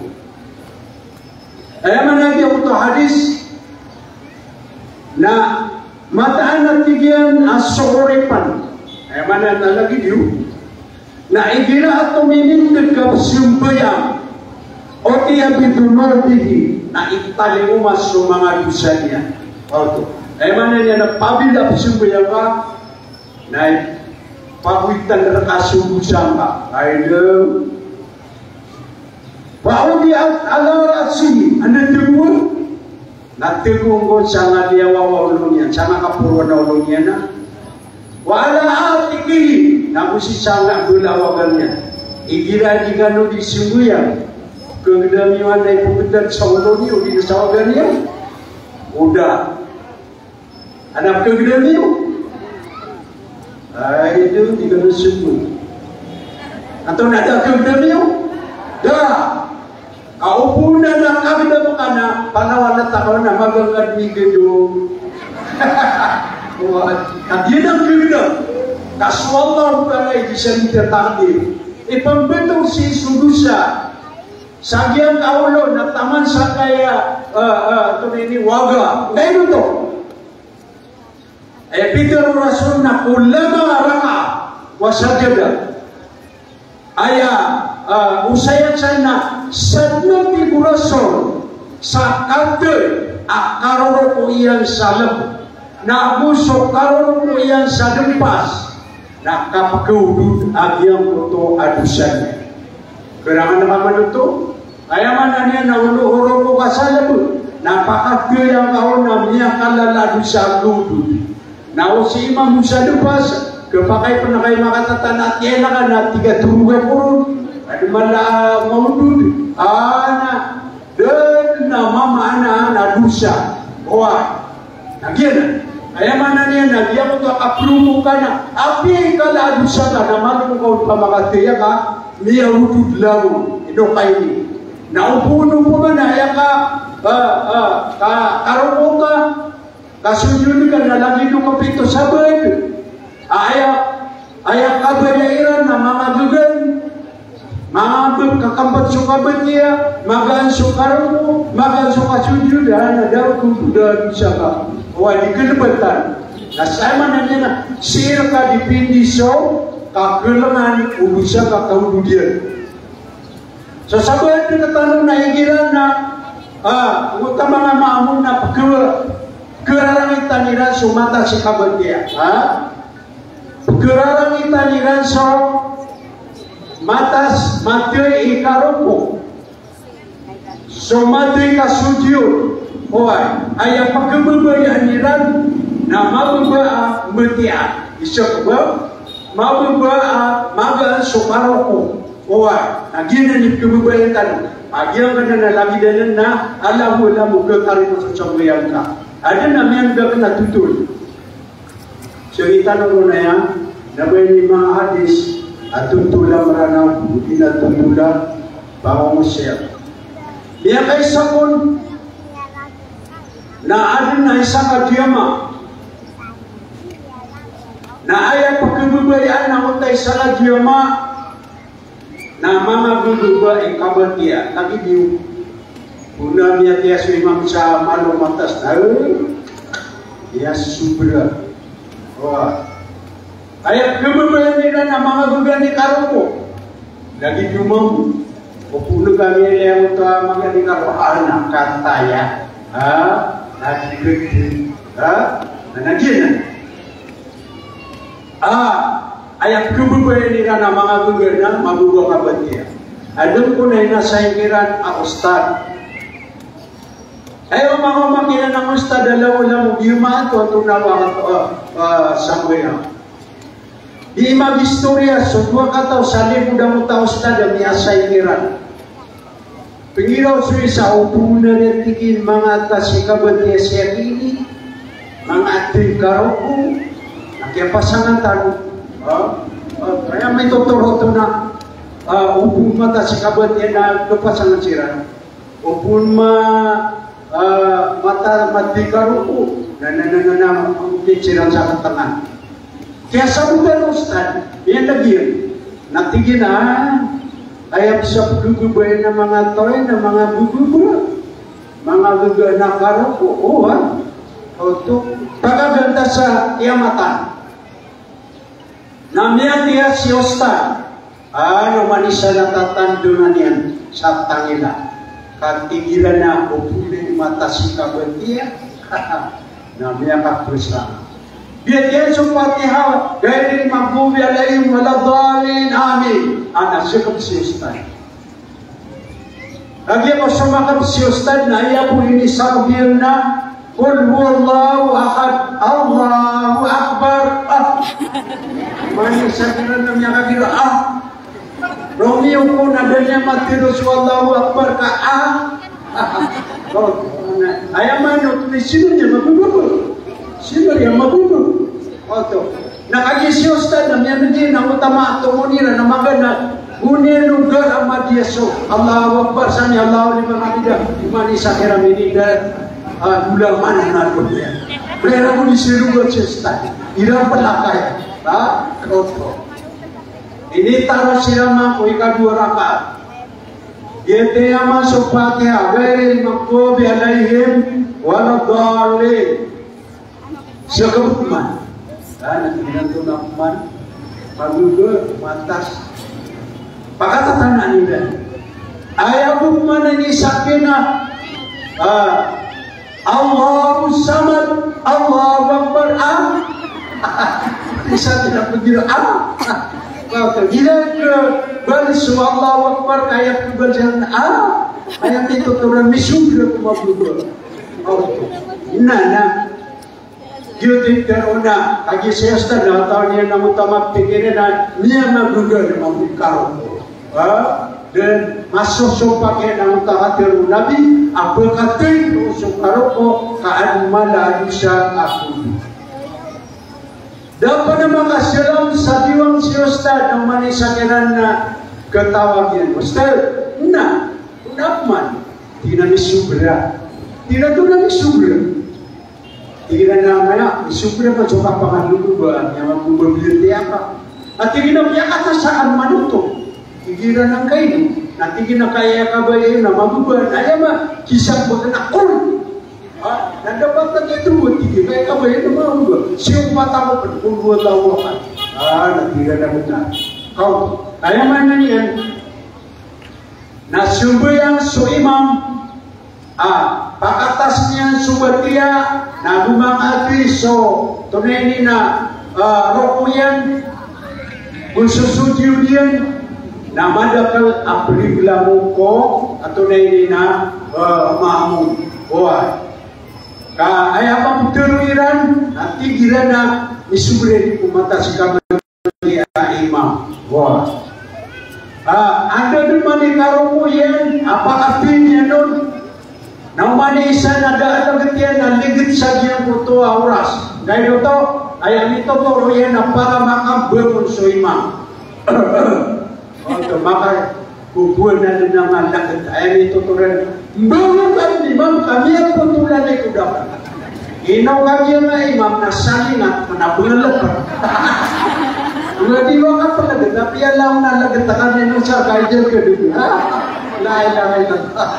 Aya maana niyan oto a hadis na mataan a tig iyan a so oripan. Aya maana na lagid iyo na igira a tominindg ka pzambayang, utiya bidhunubihi, na italingoma so manga dosa niyan. Oto. Aya maana niyan na apabila pzambayang ka, na ipagoitan rka so dosa ngka. Ay, no. Fa wudi'at ala ra'sihi, anda tgn? Na tgn ko sangaliyawaw a olo niyan, sangakaporoan a olo niyan na. Wa ala atiqihi, na go sii sa ngka a balawagan iyan. Igira di kano di sambayang, kagdam iyo anda ipogdam sa olo niyo, di na sa wagan iyan. Oda. Adn a kagdam iyo? Ay, di, di kano sogo. Antonaa i kagdam iyo? Da. Ka o ba onan a kagdam ka na, panawalat ka on a maganad mi gdo. Wa, ka di na kagdam. Ka so Allah Ta'ala i di sa mita takdir. Ipmbtong sii so dosa sa giyangkai a olo na taman sangkaya, eh, eh, antonaa ini, waga. Ngkaino oto? Aya pitharo o Rasul na kullama raka'a wa sajada. Aya, ah, osaya san na sadn, tig o Rasul, sa kathay a karoroko iyan sa lb, na go so karoroko iyan sa dmpas, na kapkhaodod a giyangkoto a dosa niyan. Kharangan ka man oto, aya maana niyan na o roroko ka sa lb, na pakathay angka on a miyakalala a dosa a khaodod. Na o si imam sa dmpas, khapakay pn a kay makatatan a tiyan ka na tig a torog ako ron, adn man a maodod, a na, da dn a mamaana a dosa. Oway. Na giyanan. Aya maana niyan na giyangkoto a kaproko ka na apiya i kala a dosa ka na maloko ka on pamakathay ka, miyaodod langon. Ino kaini. Na o ba on, o ba man aya ka, ah, ah, ka, karoko ka, kasojod ka na lagid o kapito sabad. Aya, aya kabaya iran na manga gagan. Manga b-, kakambt so kabatiya, magaan so karoko, magaan so kasojod, a na da ko da dosa ka. Oway, di kalbatan. Na saya maana niyan na sii rka dipindi so kakhalangan o dosa ka kaodod iyan. So sabad rktano na igira na, ah, oto a manga maamon na pkha-, pkhararangitan iran so matas i kabatiya. Ha? Pkhararangitan iran so matas, mathay i karoko. So mathay i kasojod. Oway, aya pkhababayaan iran na mababa a mbatiya. Isa ko ba? Mababa a magaan so karoko. Oway, na giyanan i pkhababayaan tano. A giyangkanan na lagid anan na ala bo, ala bo, khakarimang so sambayang ka. Adn a miyan'g akn a totol. Sii tano ron aya, na ba ini manga hadis a totol a Mranaw, odi na totol a pangosiyat. Miyakaisa kon, na adn a isa ka diyama. Na aya pkhababayaan angkoto a isa ka diyama, na manga bababa i kabatiya, lagid iyo. Ona miyatiya so imam sa malo matas na, eh, iya sobra. Wa. Aya pkhababayaan iran na manga gagan i karoko. Lagid iyo, mam. O poon kami aya oto a manga gagan i karoko. Ana kataya. Ha? Lagid iyo. Ha? Na giyanan. Ah, aya pkhababayaan iran a manga gagan na mababa a kabatiya. Adn kon a inasay kiran a ustad. Aya manga, manga kiran a ustad a lawlaw o diyama oto, oto na wa, ah, ah, sambayang. Di mag-istoriya so dowa kataw sa limo dangota a ustad a miyasay kiran. Pingiraw so isa, o bo na rin tig iyan manga tas i kabatiya sii a kini, manga athay i karoko, na kiyapasangan tano. Ha? Ha? Aya mitotoro oto na, ah, o bo matas i kabatiya na kapasangan siran. O bo ma-, Ah, mata, mati karoko. Na, na, na, na, na, mangkit siran sa katangan. Kiyasabot o ustad, iyan lagid iyan. Na tig iyan a, aya pzabot o gabay na manga taw, na manga gagaga. Manga gagaga na karoko, o, ha? Oto, pagaganta sa kiyamatan. Na miyatiya si ustad. Ano man isa na tatandonan iyan sa tangila. Ka tig iran a o polo i mata si kabatiya. Na miyakapos a. Biyatiya so Fatiha, ghairil maghdubi alaihim waladdallin, amin. Ana, siyakap si ustad. Lagid o so makap si ustad na aya bo inisambit na, "Qul huwallahu ahad, Allahu Akbar." Ah. Mani sa kiran na miyakagiro, ah. Romeo ko na da niyan matero so Allahu Akbar ka, ah. Oh, na, aya mano, sino niyan mabubugo? Sino niyan mabubugo? Oto. Na kagiya si ustad na miyamidi na utama a tomon iran na magana, goniyan o gar a madiya so Allahu Akbar, sami Allahu liman hamidah, imani sa kiran minida, ah, gula mana na goniyan. Plera goni si lugat si ustad. Iran palakay. Ha? Oto. Initaro siran man ko ikadowa rakaat. Giyataya man so Fatiha, ghairil maghdubi alaihim waladdallin. Siyakap man. Ah, na tig iran oto na man. Pagluga, matas. Pakatatanaan iran. Aya bo man ini sakina. Ah, Allahu Samad, Allahu Akbar. Ah. Isa tira pagiro. Ah. Oto, di iran kabal so Allahu Akbar, aya kabal iran. Ah. Aya mitotoran misobra ko mabluga. Oto. Na, na. Giyoto i tharoon a, kagiya si ustad na, taw niyan na utama a pikiran na, niyan na gagaga na mambo i karoko. Ha? Den, masosopak iyan a utama a tharoon o Nabi, a pkatay o so karoko, ka adn mala a dosa a kodi. Da pn a makasalam sa diwang si ustad, na oman i sa kiran na ktawag iyan. Ustad, na, o na pman, tig iyan a misobra. Tig iyan a oto na misobra. Tig iran a maya, misobra man so kapangaloba, miyamagobabiyatiyaka. Na tig iran a miyakatasakan man oto. Tig iran a kaino, na tig iran a kaya kabaya na magoba, na aya ma, kisabot na kol. Ha? Na dapat na kaito, tig iran, kaya kabaya na magoba. Siyopat ako pn, kol wata wakan. Ah, na tig iran a bnar. Kaw, aya maana niyan, na sambayang so imam, a, pakatas niyan so batiya, na go makathay so, tonaa ini na, a, roko iyan, go so sojud iyan, na madakl a priblamo ko, a tonaa ini na, a, maamom. Oway. Ka aya pagtero iran, na tig iran a misobra ko matas i kabatiya a imam. Wa. A, anda dn man i karoko iyan, a pakathay niyan on. Na oman i isa na da a lagid iyan na lagid sa giyangkoto a oras. Kagiya oto, aya mitotoro iyan na para makabangon so imam. Oto, maka, kokowan a dn a manga lagid, aya mitotoro iyan. Mbago ka dn imam, ka miyapotolan i kodakl. Ino ka giya nga imam na salingat, na bngalk. Nga di wa ka plagid, na piyalaw na lagid, ka dn ino sa kaidil ka dn. Ha? La ilaha illallah.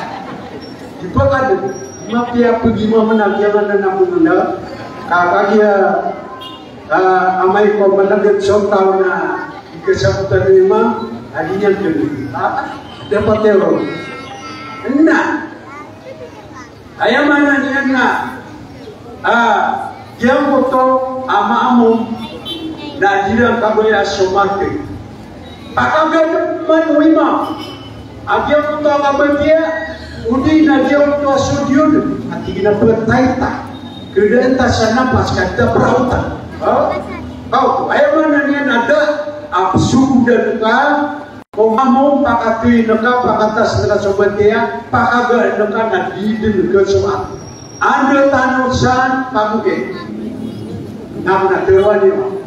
Di ba ka dn? Mapiya pag-imam na giya nga na bngalk. Ka kagiya, a, amay ko malagid so taw na di kasabotan o imam, a di niyan dn. Ha? Dapat iyan ron. Na. Aya maana niyan na, a, giyangkoto a maamom na di iran kabaya so mathay. Pakaganap man o imam a giyangkoto a kabatiya, odi na giyangkoto a sojud, a tig iyan a ptay ta. Kdaan ta sa napas ka da praotan. Ha? Kaw, aya maana niyan na da a psogodan ka, ko maamom, pakathay ngka, pakatas ngka so batiya, pakagaan ngka na di dn ka so a. Anda tano san pagoki. Na kna tharoa niyo.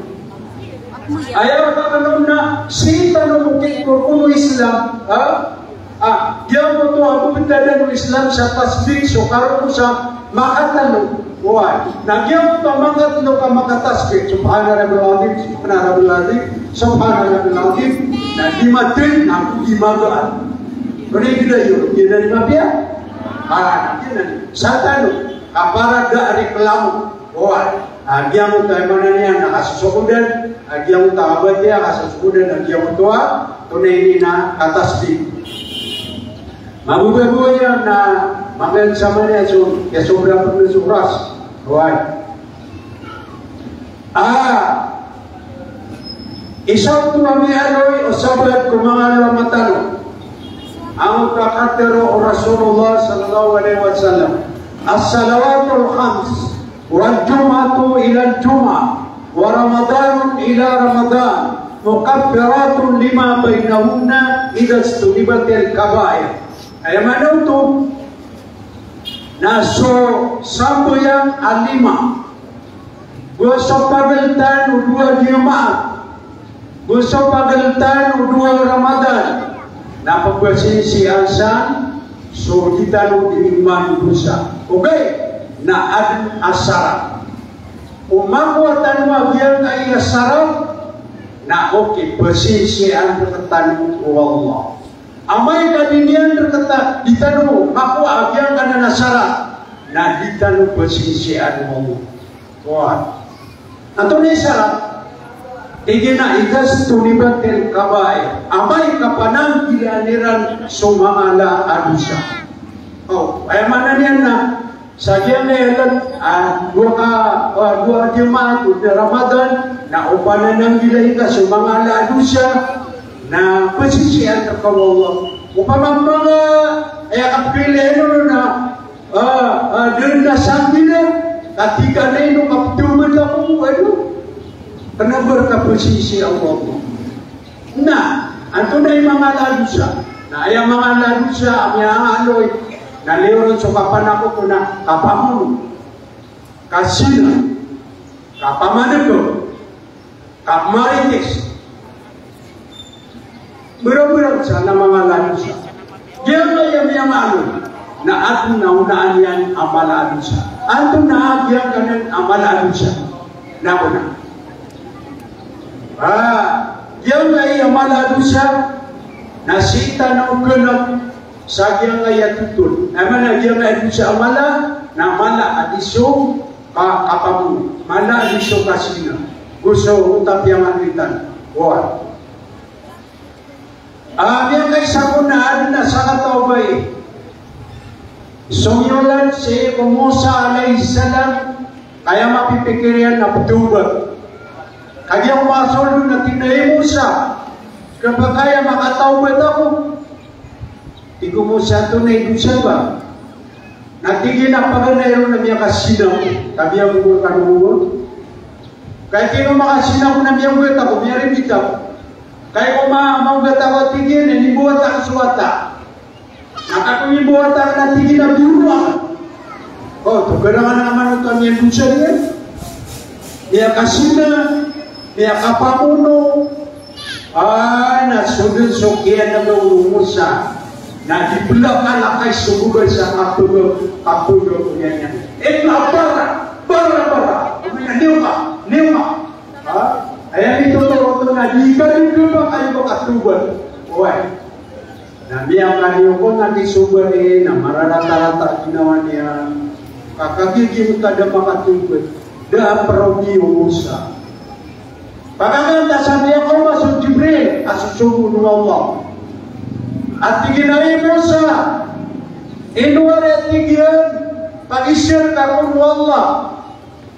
Aya rk a kna, sii tano mokikor ko Islam, ha? Giyangkoto a bebetadan o Islam sa tasbih so karoko sa makatelo. Oway. Na giyangkoto a makatelo ka makatasbih, Subhana Rabbil Azim, Subhana Rabbil Azim, Subhana Rabbil Azim. Na di maden, na di magaan. Pwede kita yun, yun na di mapiya? Ah, yun na di. Sa tano, kapara da reklamo. Oway. A giyangkoto a aya maana niyan na kasosokodan, a giyangkoto a kabatiya kasosokodan, a giyangkoto a tonay ini na katasbih. Mabubuhay iyan na mamelsamaniya so, ya sobra pn so oras. Oway. A, isa oto a miyaaloy o sabaad ko manga ulama tano. Angkoto a katharo o Rasulullah sallallahu alaihi wasallam, "As-salawatul khams, wal jum'atu ilal jum'ah, wa Ramadanun ila Ramadan, mukaffiratun lima bainahunna idha ijtunibatil kaba'ir." Aya maana oto na so sambayang a lima, go so pageltan o dowa Jumaat, go so pageltan o dowa Ramadan, na pepasinsiyaan san so di tano di iman dosa. Ogaid na aden a sarat. O makowa tano a giyangkaya sarat, na okay, pesinsiyaan rektano o Allah. Amay ka di niyan rekta, di tano makowa a giyangkanan a sarat, na di tano pesinsiyaan o Allah. Oway. Antonaa i sarat? Tig iyan a idha ijtunibatil kaba'ir. Amay ka pananggilaan iran so manga ala a dosa. O, aya maana niyan na sa giyangkaya, a, dowa ka, a, dowa Jumaat, o dowa Ramadan, na o panananggilai ka so manga ala a dosa, na pesinsiyaan reka o Allah. Opama ka manga, aya kapilay ino na, a, a, den na sanggila, katii ka na ino kaptawbat ako, ano? Kena ba reka pesisiyaan o Allah. Na antonaa i manga ala a dosa? Na aya manga ala a dosa a miyaaloy na liyo ron so kapanakoto na kapamono, kazina, kapamanekew, kapemarites. Bera-bera sa na manga ala a dosa. Giyangkaya miyaaloy na aden a onaan iyan a mala a dosa. Antonaa giyangkanan a mala a dosa? Na kona. A, giyangkaya mala a dosa, na sii tano keneg sa giyangkaya totol. Aya maana giyangkaya dosa a mala, na mala a di so ka, kapamono. Mala a di so kazina. Go so onta piyanganditan. Oway. A, miyakaisa ko na aden a sakataw a bai. Somiyolan sii ko Musa alayhis salam, ka aya mapipikir iyan na ptawbat. Kagiya ko masoldo na tig iyan a, "Hay Musa, kepakay a makatawbat ako." Tig o Musa, "Antonaa i dosa ba?" Na tig iyan a paganay ron na miyakazina ako, ka miyagogowa ka nogowa. Kagiya ko makazina ako na miyagowa ako, miyarimbit ako. Kagiya ko ma-, magowa ako, tig iyan, inimbawata ako so wata. Na kagiya ko inimbawata ako na tig iyan a biyoro ako. O, tokarangan a manoto a miyadosa niyan. Miyakazina, miyakapamono, A, na so den so kiyaneg o Musa na di bela kalakay so bebay sa kapega, kapega ko niyan. Ino a bara, bara, bara. Ino a niyo ka, niyo ka. Ha? Aya mitotoro oto na di ka, di ka ba kayo makatawbat. Oway. Na miyakaniyo ko na di so bebay na mararatarata ginawa niyan. Ka kagiya di ka da makatawbat. Da a probi o Musa. Pakakan ta sa miyakaoma so Jibril a sosogoon o Allah. A tig iyan a, "Hay Musa, ino ari," a tig iyan, "pagizaan ka roo o Allah?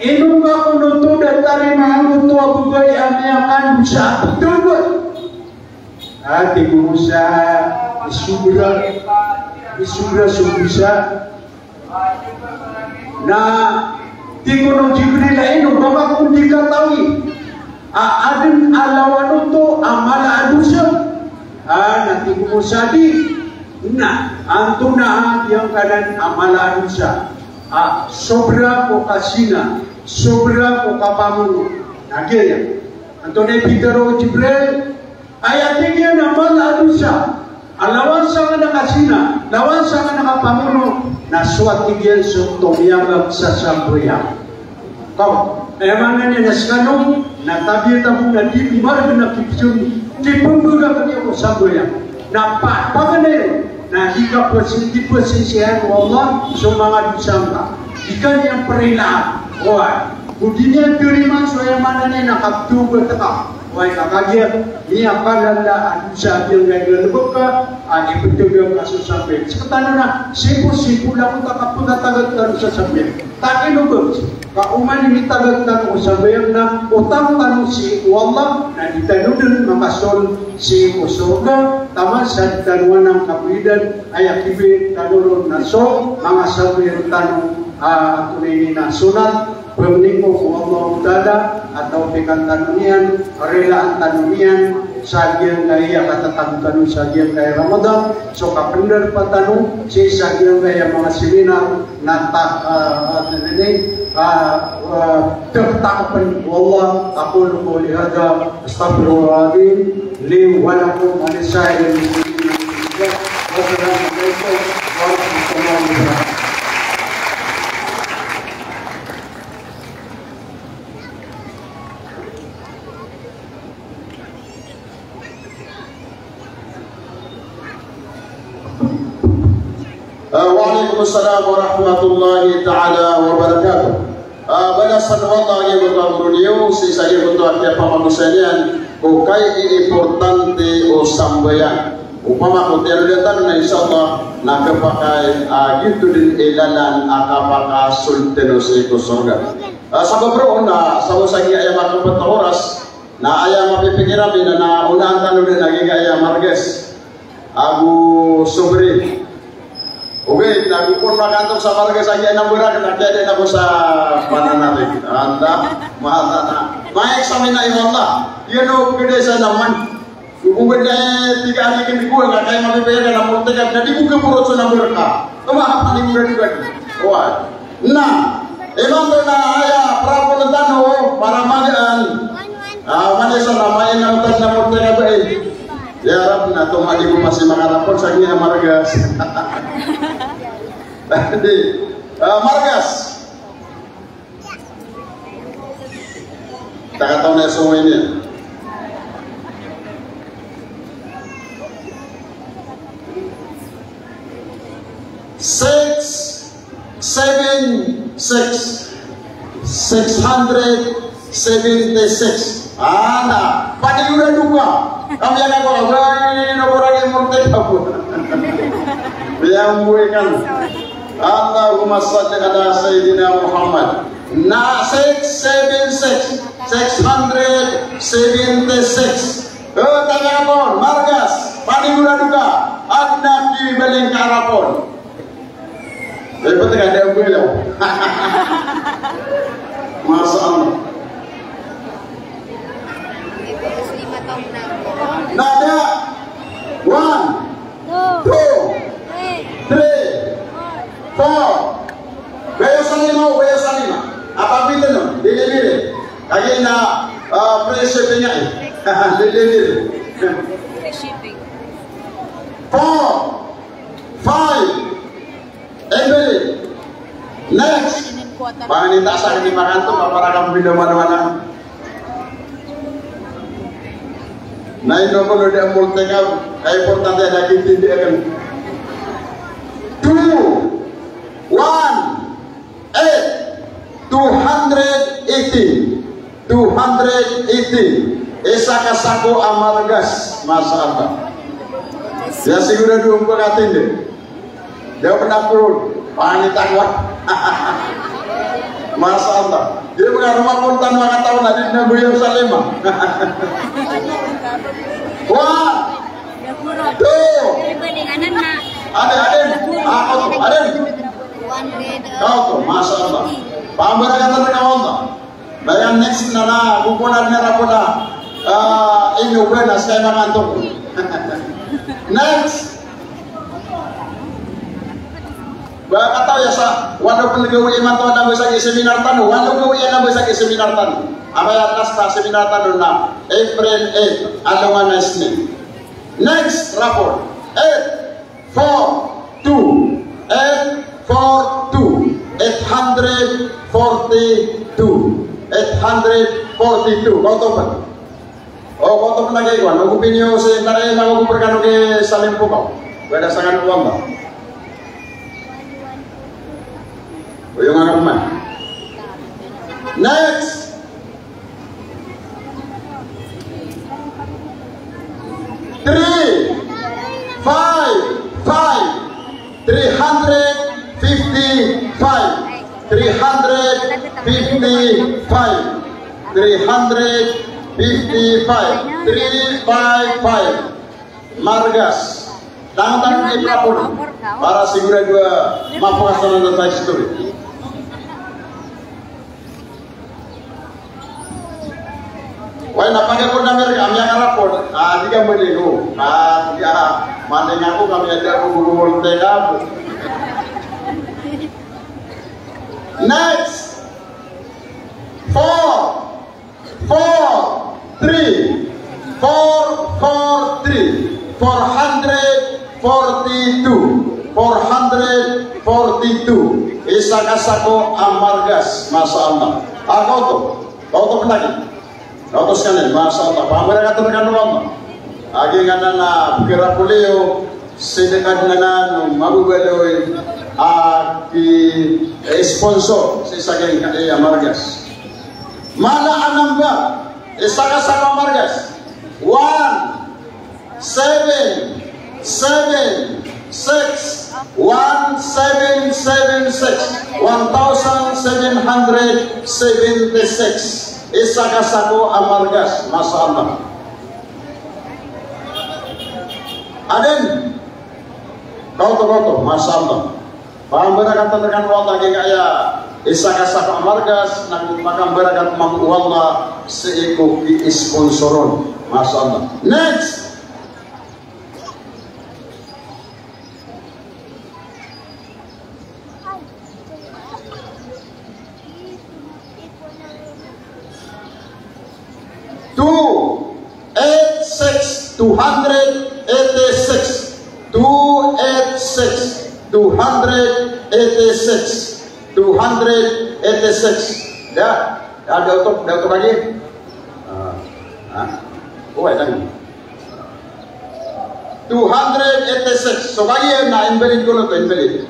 Ino ka kon oto da tarimaan oto a bebay a miyakandosa a ptawbat?" A tig o Musa, isobra, isobra so dosa. Na tig o Jibril a, "Ino, ba ka kon di katawi a aden a lawan oto a mala a dosa?" A, na tig o Musa a di. Na antonaa giyangkanan a mala a dosa? A, sobra ko kazina, sobra ko kapamono. Na giya. Antonaa i pitharo o Jibril? Aya tig iyan a mala a dosa, A lawan sangkanan a kazina, lawan sangkanan a kapangono, na so a tig iyan so tomiyabak sa sambayang. Kaw, aya maana niyan na skano na tabiya tano na di margn a kipzon, di pmbgakn iyan ko sambayang. Na pa, paganay ron, na di ka pasi-, di pasisiyaan o Allah so manga dosa ngka. Di ka niyan prilaan. Oway. Ko di niyan tarimaan so, aya maana niyan na kaptawbat ka. Oway, ka kagiya miyakalala a dosa a giyangkaya galbk ka, a di ptgak ka so sambayang. Sktano na, sii ko, sii ko langon a kapkatagad tano sa sambayang. Takino bs. Ka oman i mitagad tano ko sambayang na otang tano sii ko Allah, na di tano dn makasold sii ko sorga, taman sa di tano anan kapoidan, aya kibiyayaan tano ron na so manga sambayang tano, a, antonaa ini na sonat, pangni ko ko Allahu Ta'ala a tawpikan tano niyan, rilaan tano niyan sa giyangkaya katatago tano sa giyangkaya Ramadan, so kapndarpa tano sii sa giyangkaya manga seminar, na ta-, ah, ah, ano ini, ah, ah, tatago pn ko Allah. Aqulu qawli hadha, astaghfirullahal azim li wa lakum wa lisa'iril muslimin. Wassalamu alaikum warahmatullahi wabarakatuh. Ah, wa alaikum assalam warahmatullahi ta'ala wabarakatuh. Ah, balasan o Allah a giyangkoto a goro niyo, sii sa giyangkoto a kiyapamagosay niyan ko kay iimportante o sambayang. Opama ko tiyaro dn tano na, insha Allah, na khapakay, ah, giyoto dn i lalan a kapakasold tano sii ko sorga. Ah, sabap roo na, sabap sa giyaya makapat a oras, na aya mapipikir ami na, na onaan tano dn a giyangkaya margas ago sobre. Ogaid na go kon makantok sa margas a giyaya number akn, na kiyadaan ako sa pananalig. Anda, mata na. Ma-examine na, ya Allah. Iyan o, pwede sa naman. Go kon pwede, tig a tig ko, na kay mapipikir ka na multikab, na di ko kaporot so number ka. Toma, apa ni mura di ba? Oway. Na, imanto na aya prapol tano para magaan. Ah, oman i isa na main na otan na multikab, eh. Ya Rabb, na toma di ko masi makarapol sa giya margas. Di, ah, margas. Takataw na so ini. Six, seven, six. Six hundred seventy-six. Ana, paniyoran ka. Kami anan ko, ay, na ko ragi multikab. Biyambuikan. Allahumma salli ala Sayyidina Muhammad. Na six seven six, six hundred seventy-six. Eh, tanya ko, margas, paniyoran ka, adn a kibaling ka a rapol. Eh, pati ka da belaw. Masha Allah. Na da. One. Two. Two. Three. Three. Four. Baya sa lima, baya sa lima. Apa biten no? Dili, dili. Kagiya na, ah, free shipping aya. Dili, dili. Free shipping. Four. Five. Embelit. Next. Pangni ta sa kini makanto, mapara ka mbida mana-mana. Na ino ko no di a multikab, ka importante na kitindi aken. Two, one, eight, two hundred eighteen. Two hundred eighteen. Isa ka sako a margas, masha Allah. Ya sigurado on ko katindi. Daw pn a polo, pangni ta ko. Masha Allah. Di ba ka roma ko tano a kataw na di na buyaw sa lima. One, two. Ade, ade. Ako to, ade. Ako to, masha Allah. Pambarakatan ka o Allah. Baya next na na, kukunan na rapo na, ah, inyo ba na sa mga antok. Next. Ba kataw ya sa, walo pn gawii imanto na ba sa seminar tano, walo gawii na ba sa seminar tano. Amay a last na seminar tano na April eight, alongan a Isnin. Next rapo. Eight four two, eight four two, eight hundred forty-two, eight hundred forty-two. Kaoto pn. O, kaoto pn a giya, o opinion sii, tarai na ko pn rkano ki Salim Pukaw. Bada sa kano wamba. Oyong a kama. Next. Three, five, five. Three hundred fifty-five. Three hundred fifty-five. Three hundred fifty-five. Three five five. Margas. Tangtang i prapon. Para sigurado a mapokas anan sa history. Wai, na pagakon ami rka, ami a karapon. Ah, di ka mali, no. Ah, di ka mali nga ko, kami ada ko guru mo teka. Next. Four, four, three. Four, four, three. Four hundred forty-two. Four hundred forty-two. Isa ka sako a margas. Masha Allah. Ako to. Kaoto pn lagi. Kaoto skaniyan, masha Allah. Pambarakat rkano o Allah. Agi ngka anan a pkharapol iyo, sedekah ngka anan o mababaloy a ki-sponsor sii sa giyangkaya margas. Mala a number, isa ka sako a margas. One, seven, seven, six, one, seven, seven, six, one thousand seven hundred seventy-six. Isa ka sako a margas, masha Allah. Aden. Kaoto, kaoto, masha Allah. Pambarakat rkano o Allah giyangkaya isa ka sako a margas, na makambarakat mambo o Allah sii ko ki-sponsor on. Masha Allah. Next. Two eight six, two hundred eighty-six. Two eight six, two hundred eighty-six. Two hundred eighty-six. Da, da, da oto, da oto lagi. Ah, ha? O, ay, tama. Two hundred eighty-six. So, kagiya na invalid ko na to, invalid.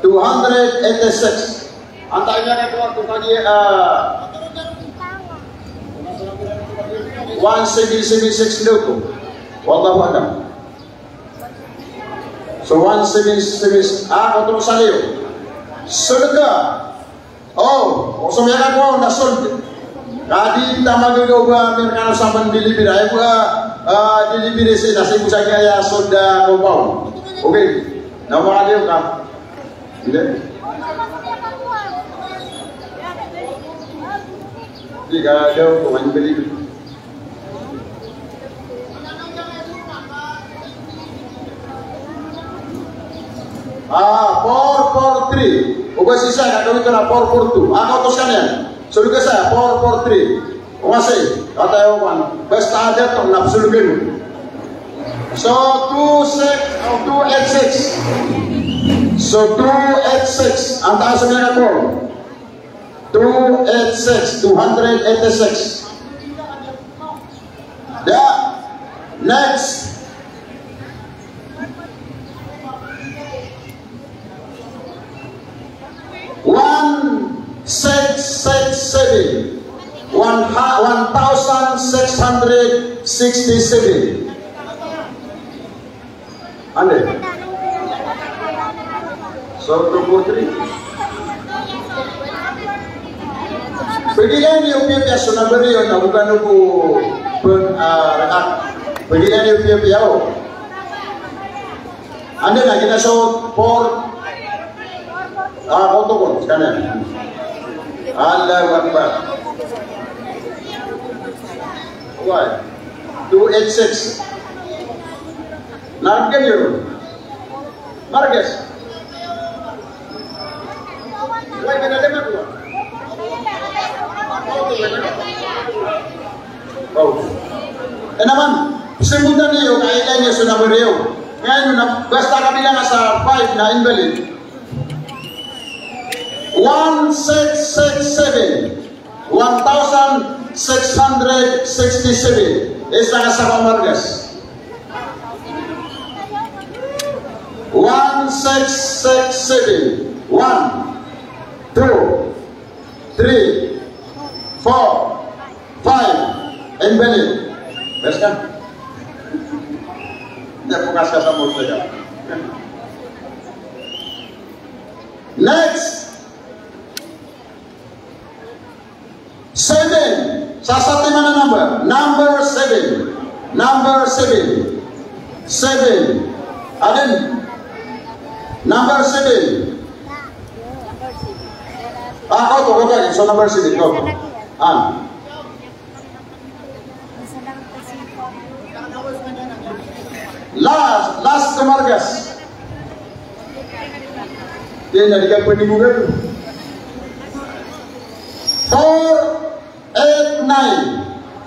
Two hundred eighty-six. Antaa i miyakakowa ko kagiya, ah, one seven seven six daw to. Wallahu a'lam. So, one seven seven six. Ah, kaoto sa liyo. Sadaka. O, o so miyakakowa on na sold. Ka di ta magagaw ba Amerikano sa man delivery. Aya bo a, ah, delivery sii na sii bo sa giyaya sold a compound. Okay. Na makaliyo ka. Hindi. Di ka daw ko man delivery. Ah, four four three. Oba sii sa, na gawii ko na four four two. Ah, kaoto skaniyan. So, look sa, four four three. O nga sii, kataya oman. Basta ada to, na psulukin. So, two six, oh, two eight six. So, two eight six. Antaa sa miyakakowa on? Two eight six, two hundred eighty-six. Da, next. One six six seven. One ha-, one thousand six hundred sixty-seven. Anda? So, two four three. Pagilay niyo piyapiya so number iyan, na bokano ko pag, ah, react. Pagilay niyo piyapiya, o. Anda na, giya so four. Ah, kaoto kon, skaniyan. Allahu Akbar. Why? Two eight six. Nargen iyo. Margas. Why ka na lima dua? Oh. Ina man. Simbutan iyo, kailangan iyo so number iyo. Ngayon na, basta kabilang sa five na invalid. One six six seven. One thousand six hundred sixty-seven. Isa ka sa pamargas. One six six seven. One, two, three, four, five. Invalid. Bes ka? Hindi, bukas ka sa multo ka. Next. Seven. Sa, sa timan a number. Number seven. Number seven. Seven. Aden. Number seven. Ah, go to, go to. So number seven, go. Ah. Last, last ka margas. Yan, na di ka pwede mo gawin. Four eight nine.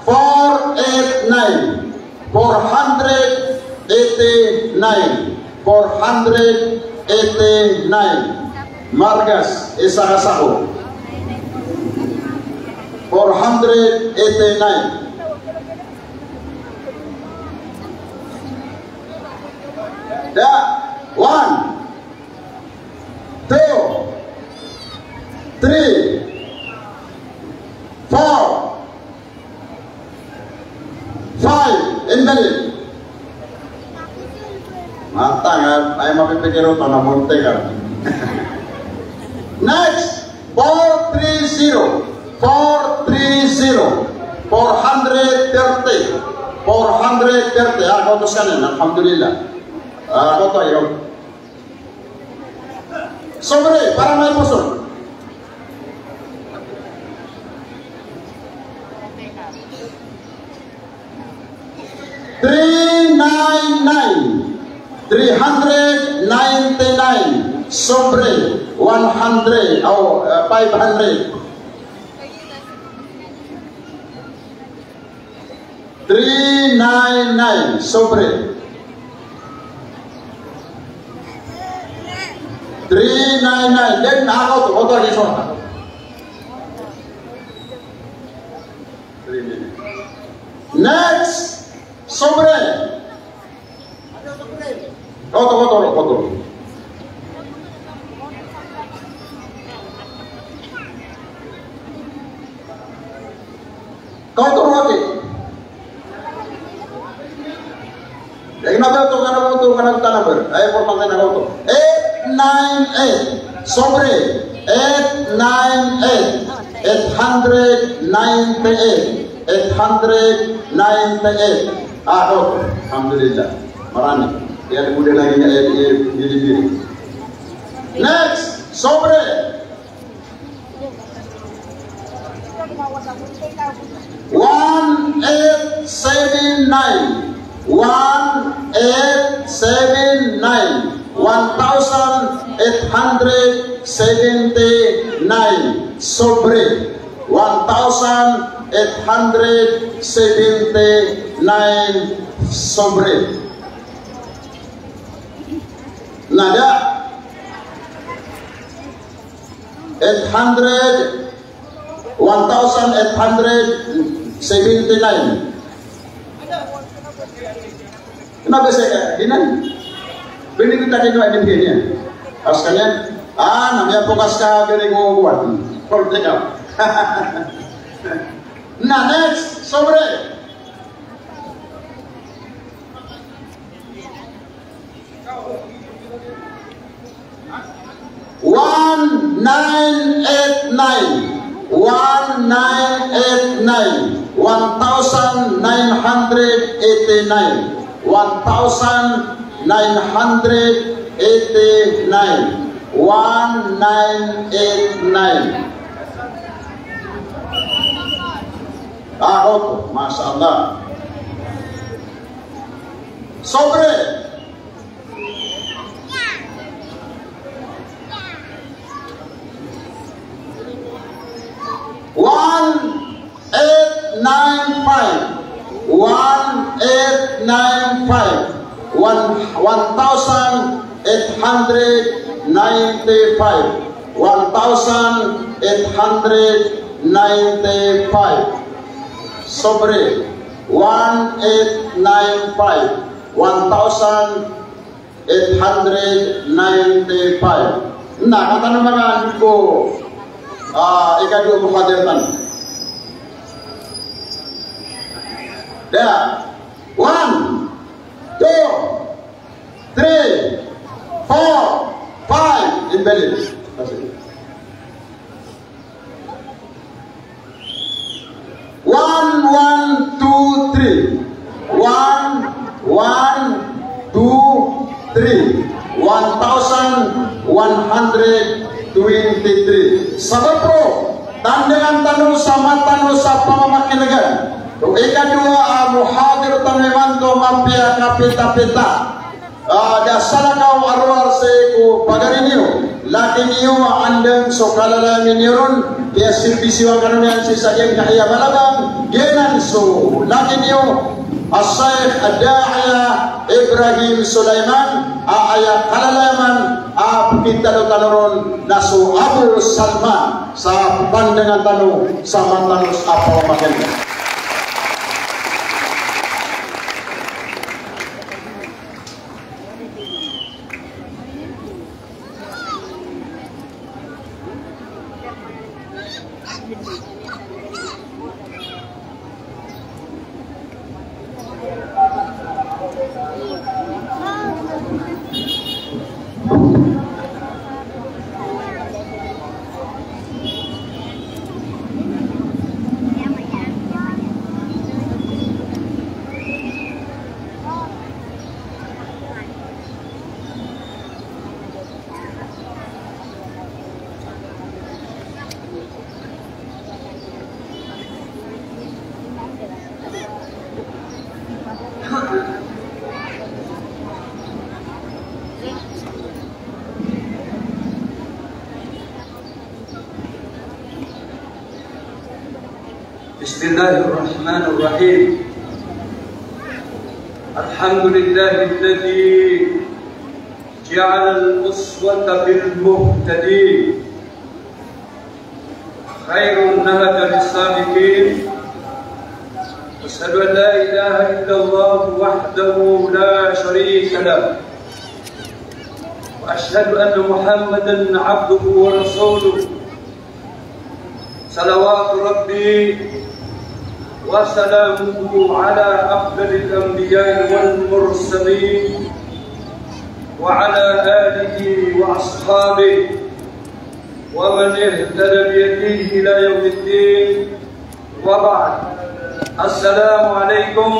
Four eight nine. Four hundred eighty-nine. Four hundred eighty-nine. Margas, isa ka sako. Four hundred eighty-nine. Da, one, two, three, four, five, invalid. Matang, ah, ay mapipikir o to na muntik, ah. Next, four three zero, four three zero, four hundred thirty, four hundred thirty. Ah, kautos ka niyan, alhamdulillah. Ah, kautos iyo. Sobre, para maiposon. Three nine nine, three hundred ninety-nine, sobre, one hundred, oh, uh, five hundred. Three nine nine, sobre. Three nine nine, then ako to, ako to, ako to. Next, sobre. Koto, koto, koto. Koto, koto. Lagi na ba ito, ngano ito, ngano ito number? Ay, importante na ito. Eight nine eight. Sobre. Eight nine eight. Eight hundred ninety-eight. Eight hundred ninety-eight. Ah, okay. Alhamdulillah. Marami. Yan, muda lagi niya, eh, eh, bili-bili. Next. Sobre. One eight seven nine. One eight seven nine. One thousand eight hundred seventy-nine. Sobre. One thousand eight hundred seventy-nine. Sobre. Nada. Eight hundred, one thousand eight hundred seventy-nine. Kena ba saya, di na. Pwede kita kino ini begini. Askanya, ah, namanya fokus ka gari ko buat. Kalau tidak. Na, next, sobre. One nine eight nine. One nine eight nine. One thousand nine hundred eighty-nine. One thousand nine hundred eighty-nine. One nine eight nine. Ahot, masha Allah. Sobre. One eight nine five. One eight nine five. One, one thousand eight hundred ninety-five. One thousand eight hundred ninety-five. Sobri. One eight nine five. One thousand eight hundred ninety-five. Na, kagiya tano magaan ko, ah, ikadowa a muhadir tano. Da. One, two, three, four, five. Invalid. One, one, two, three. One, one, two, three. One thousand one hundred twenty-three. Sabap roo, tandangan tano sa mata tano sa pamamakinegan o ikadowa a muhadir tano imanto, mapiya kapitapita. Ah, da salakaw a rowar sii ko pagari niyo, laki niyo a andang so kalalayamin iyo ron, kiyaserbisiwan kano niyan sii sa giyangkaya a malabang, giyanan so laki niyo, a Sheikh Ad-Da'iya Ibrahim Sulaiman, a aya kalalayaman a pitharo tano ron na so Abu Salman, sa pandangan tano sa mata tano sa pamamakinegan. بسم الله الرحمن الرحيم. الحمد لله الذي جعل الأسوة بالمهتدين خير النهج للسالكين. أشهد أن لا إله إلا الله وحده لا شريك له، وأشهد أن محمدا عبده ورسوله، صلوات ربي وسلامه على أفضل الأنبياء والمرسلين وعلى آله وأصحابه ومن اهتدى بهديه إلى يوم الدين. وبعد. السلام عليكم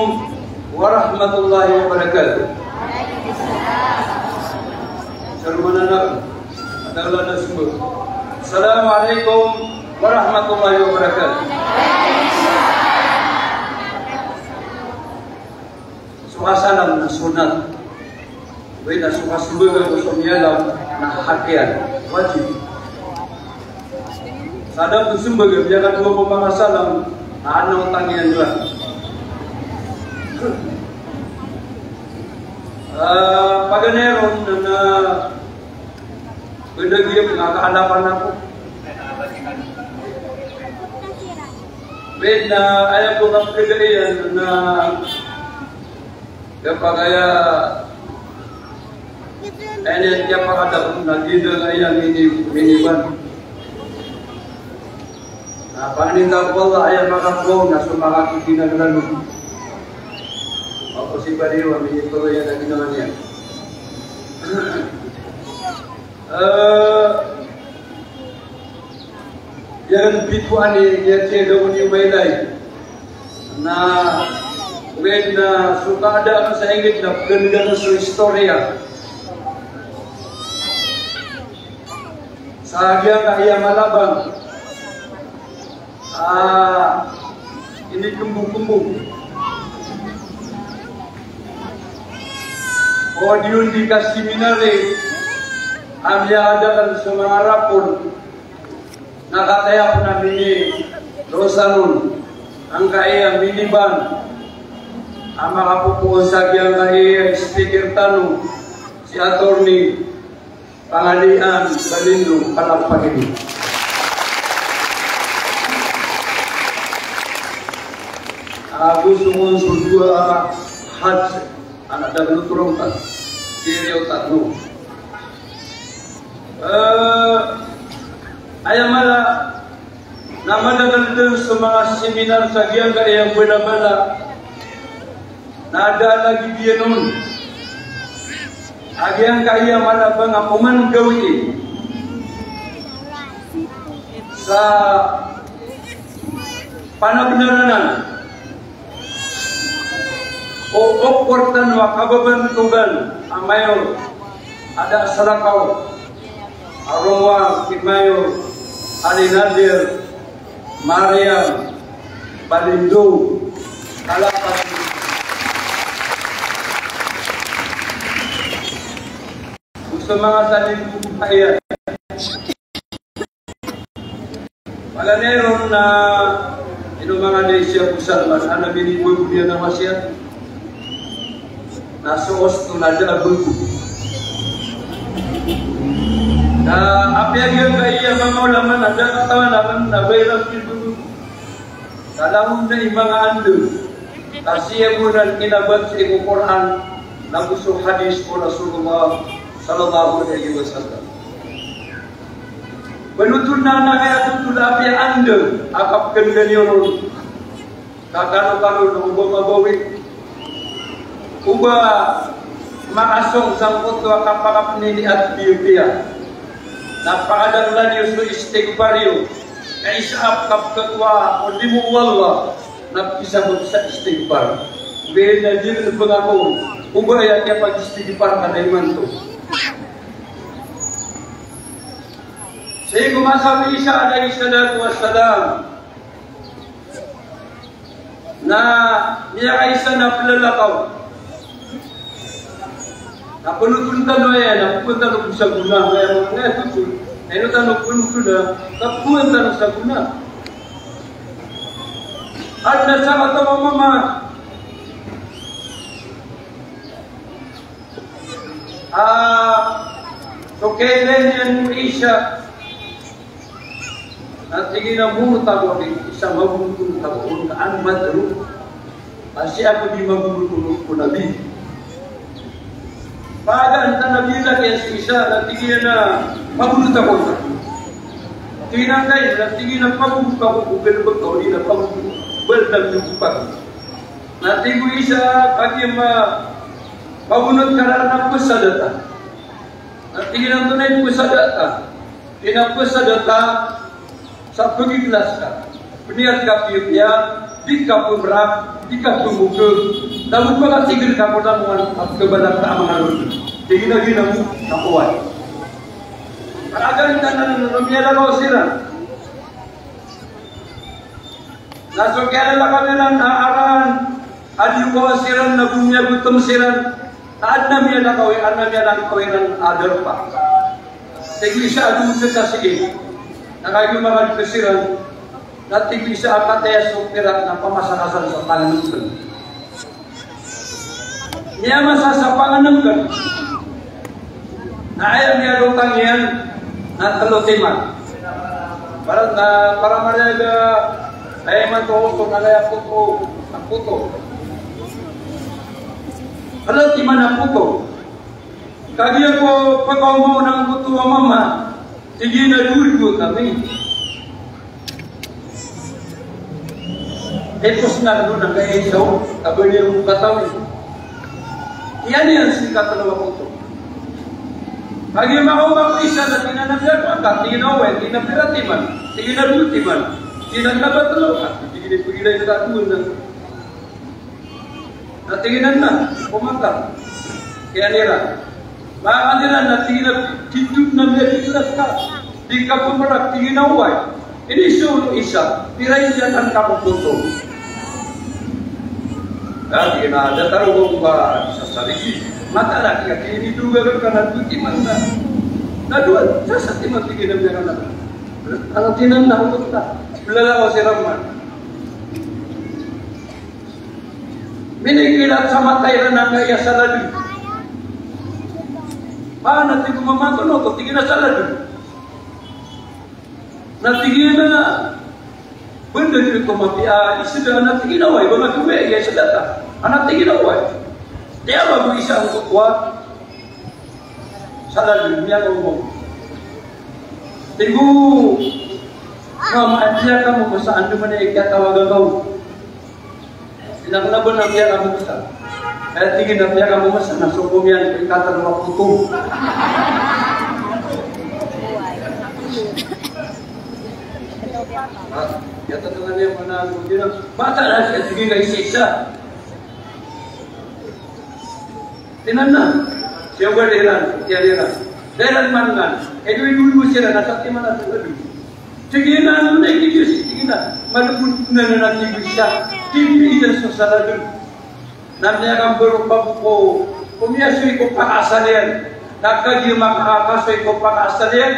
ورحمة الله وبركاته. Sarumanan ako. Adalah ada sumber. Assalamualaikum warahmatullahi wabarakatuh. So kasalam na sunnat. Oway, na so kasmbag ko so miyalam na hatiyan, wajib. Sa da ko smbag a miyakadowa ko makasalam, na ana o tangiyan ran. Ah, paganay ron na, na Pd a giya pn a kaalapan ako. Pd na aya ko kapkada iyan na kapagaya, aya niyan kiyapakada ko na gida aya mini, minivan. Na pangnin ta ko Allah aya makakowa na so makakikinaglan o. Ako si Bariwa, minitoro iyan a ginawa niyan. Eh, iyan pito ani, iyan tiya daw ni mailay. Na, wen na so kaadaan sa ingd na pkhan'gan so istorya. Sa giyangkaya a malabang a inikmbokmbok o di on di kaseminari a miyaadakl so manga rapol na kataya pn a minirosan on angkaya a minivan. A makapopoon sa giyangkaya speaker tano, si Attorney Pangalian Balindo, palakpakan. Ago so manga dowa a hats, anan da torotan, siriyo tano. Eh, aya mala na madakl dn so manga seminar sa giyangkaya a bala-bala na da a lagid iyan on a giyangkaya mala a ba nga oman gawii sa panabnar anan o okor tano a kababantogan a mayor a da a salakaw a rowar ki Mayor Alinader Mariam Balindo, palakpakan. Ogaid sa manga salakaw iyan. Palaya ron na ino manga da isa ko salakaw a na minimum iyan a wasiyat. Na so osto na da a bego. Na apiya giyangkaya manga ulama na da a katawan anan na ba iran bego. Ka langon na i manga anda. Ka sii bo nan kinabat sii ko Qur'an, na go so hadis o Rasulullah sallallahu alaihi wasallam. Baloton na na kaya totol a apiya anda a kapkn kaniyo ron. Ka kano-kano na o ba mabawi, o ba makasong sangkoto a kapakapnini a pipiya. Na pakadaklan iyo so istighfar iyo. Ka isa a kapkatowa o limo o Allah na pkisabap sa istighfar. Beri na di ron pangako o ba aya kiyapag-istighfar ka na imanto. Sii ko masa o Isa alayhis salatu wassalam, na miyakaisa na plalakaw. Na panoton tano aya, na poon tano sa gona, aya manga aya totol. Na ino tano panoton a, na poon tano sa gona. Adn a sakataw a mama a so kailay niyan o Isa. Na tig iyan a mabonot ako, isa mabonot ako, on ka an matero. Ka sii ako di mabonot ko Nabi. Pagaan ta na bilak iyan si Isa, na tig iyan a mabonot ako. Tig iyan a, na tig iyan a mabonot ako, ko galbk ka o di na mabonot. Baldam iyo ko pag. Na tig o Isa, kagiya ma-, mabonot ka ran na pzadata. Na tig iyan a antonaa i pzadata? Tig iyan a pzadata sa pagigilas ka. Pniyat ka pipiya, di ka pmrak, di ka pmokg. Na go pakatigr ka ko langowan a pkhabalang ta a manga rodi. Tig iyan a giya na go, na oway. Pagaan ta na, na miyalakaw siran. Na so kiyalalakaw iran a aran a di ko siran na go miyagotom siran. Na adn a miyalakaw, adn a miyalakaw iran a darpa. Tig o isa a doon ka sa sii. Na kagiya makadn siran, na tig o isa a kataya so pirak na pamasa ka san sa pangnngkn. Miyamasa sa pangnngkn. Na aya miyalotang iyan na tlo timan. Para, na, para mariyag a aya imanto a oso na aya poto, a poto. Tlo timan a poto. Kagiya ko pkaoma o nangkoto a mama, tig iyan a dowa-dowa kami. Ipos na doon a kaya isa o, ka ba niyan katawi. Iyan iyan sii katlo a poto. Kagiya makaoma ko isa na tig iyan a pira ko angka, tig iyan a oway, tig iyan a pira timan, tig iyan a dowa timan, tig iyan a kaba tlo ka, tig iyan a pira timan. Na tig iyan a na, pamangka. Kiyan iran. Ba anda iran na tig iyan a titho na miyadiklas ka. Di ka pmrak, tig iyan a oway. Inisowa o isa, pira iyan angka ko poto. Na tig iyan a da taro ko ba sasarigi. Mataan a tig iyan a tinidoga ka na dowa timan na. Na dowa, sasa timan tig iyan a miyakan na. Ano tinan na ko ta. Plalakaw siran man. Minikilat sa mata iran angkaya sa ladon. Ba na tig o mama ko, no, ko tig iyan a sa ladon. Na tig iyan a, bended ko mapiya i seda, na tig iyan a oway, ba nga tig iyan a i seda ta. Na tig iyan a oway. Tiya ba bo isa angkoto a sa ladon, miyaoma. Tig o mama, aya piyakamomasan, andamanaya i kiyatawagan ka on. Ina ko na ba na piyakamomasan. Aya tig iyan a piyakamomasan na so komiyan ko ikatlo a poto. Ah, aya tatanan iyan mana ko tig iyan a, bata na aya tig iyan a isa-isa. Tinan na. Siyaw ba iran, tiyan iran. Da iran manngan. Aya dowa-dowa siran na satiman a dowa-dowa. Tig iyan a, ano na tig iyan, tig iyan a, malebod na na tig iyan sa, tig iyan sa saladon. Na miyakambaro pa bo ko, ko miyasoy ko pakaasal iyan. Na kagiya makakasoy ko pakaasal iyan.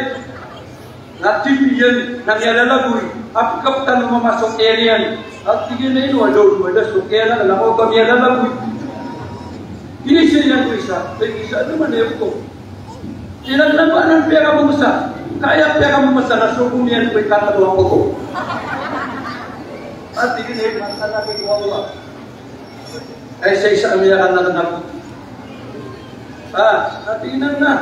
Na tig iyan, na miyalalagoy a pekaptan o mama so kiya niyan. Na tig iyan a ino a daw, wada so kiya na, na miyalalagoy. Iniza iyan ko isa, tig iyan a isa, ano man iyan ko. Iran na ba nan piyakamomasan? Kaya piyakamomasan na so komiyan ko ikatlo a poto. Ati gini, masalah ko Allah. Ay, sa isa a miyakanakanap. Ah, ati inan na.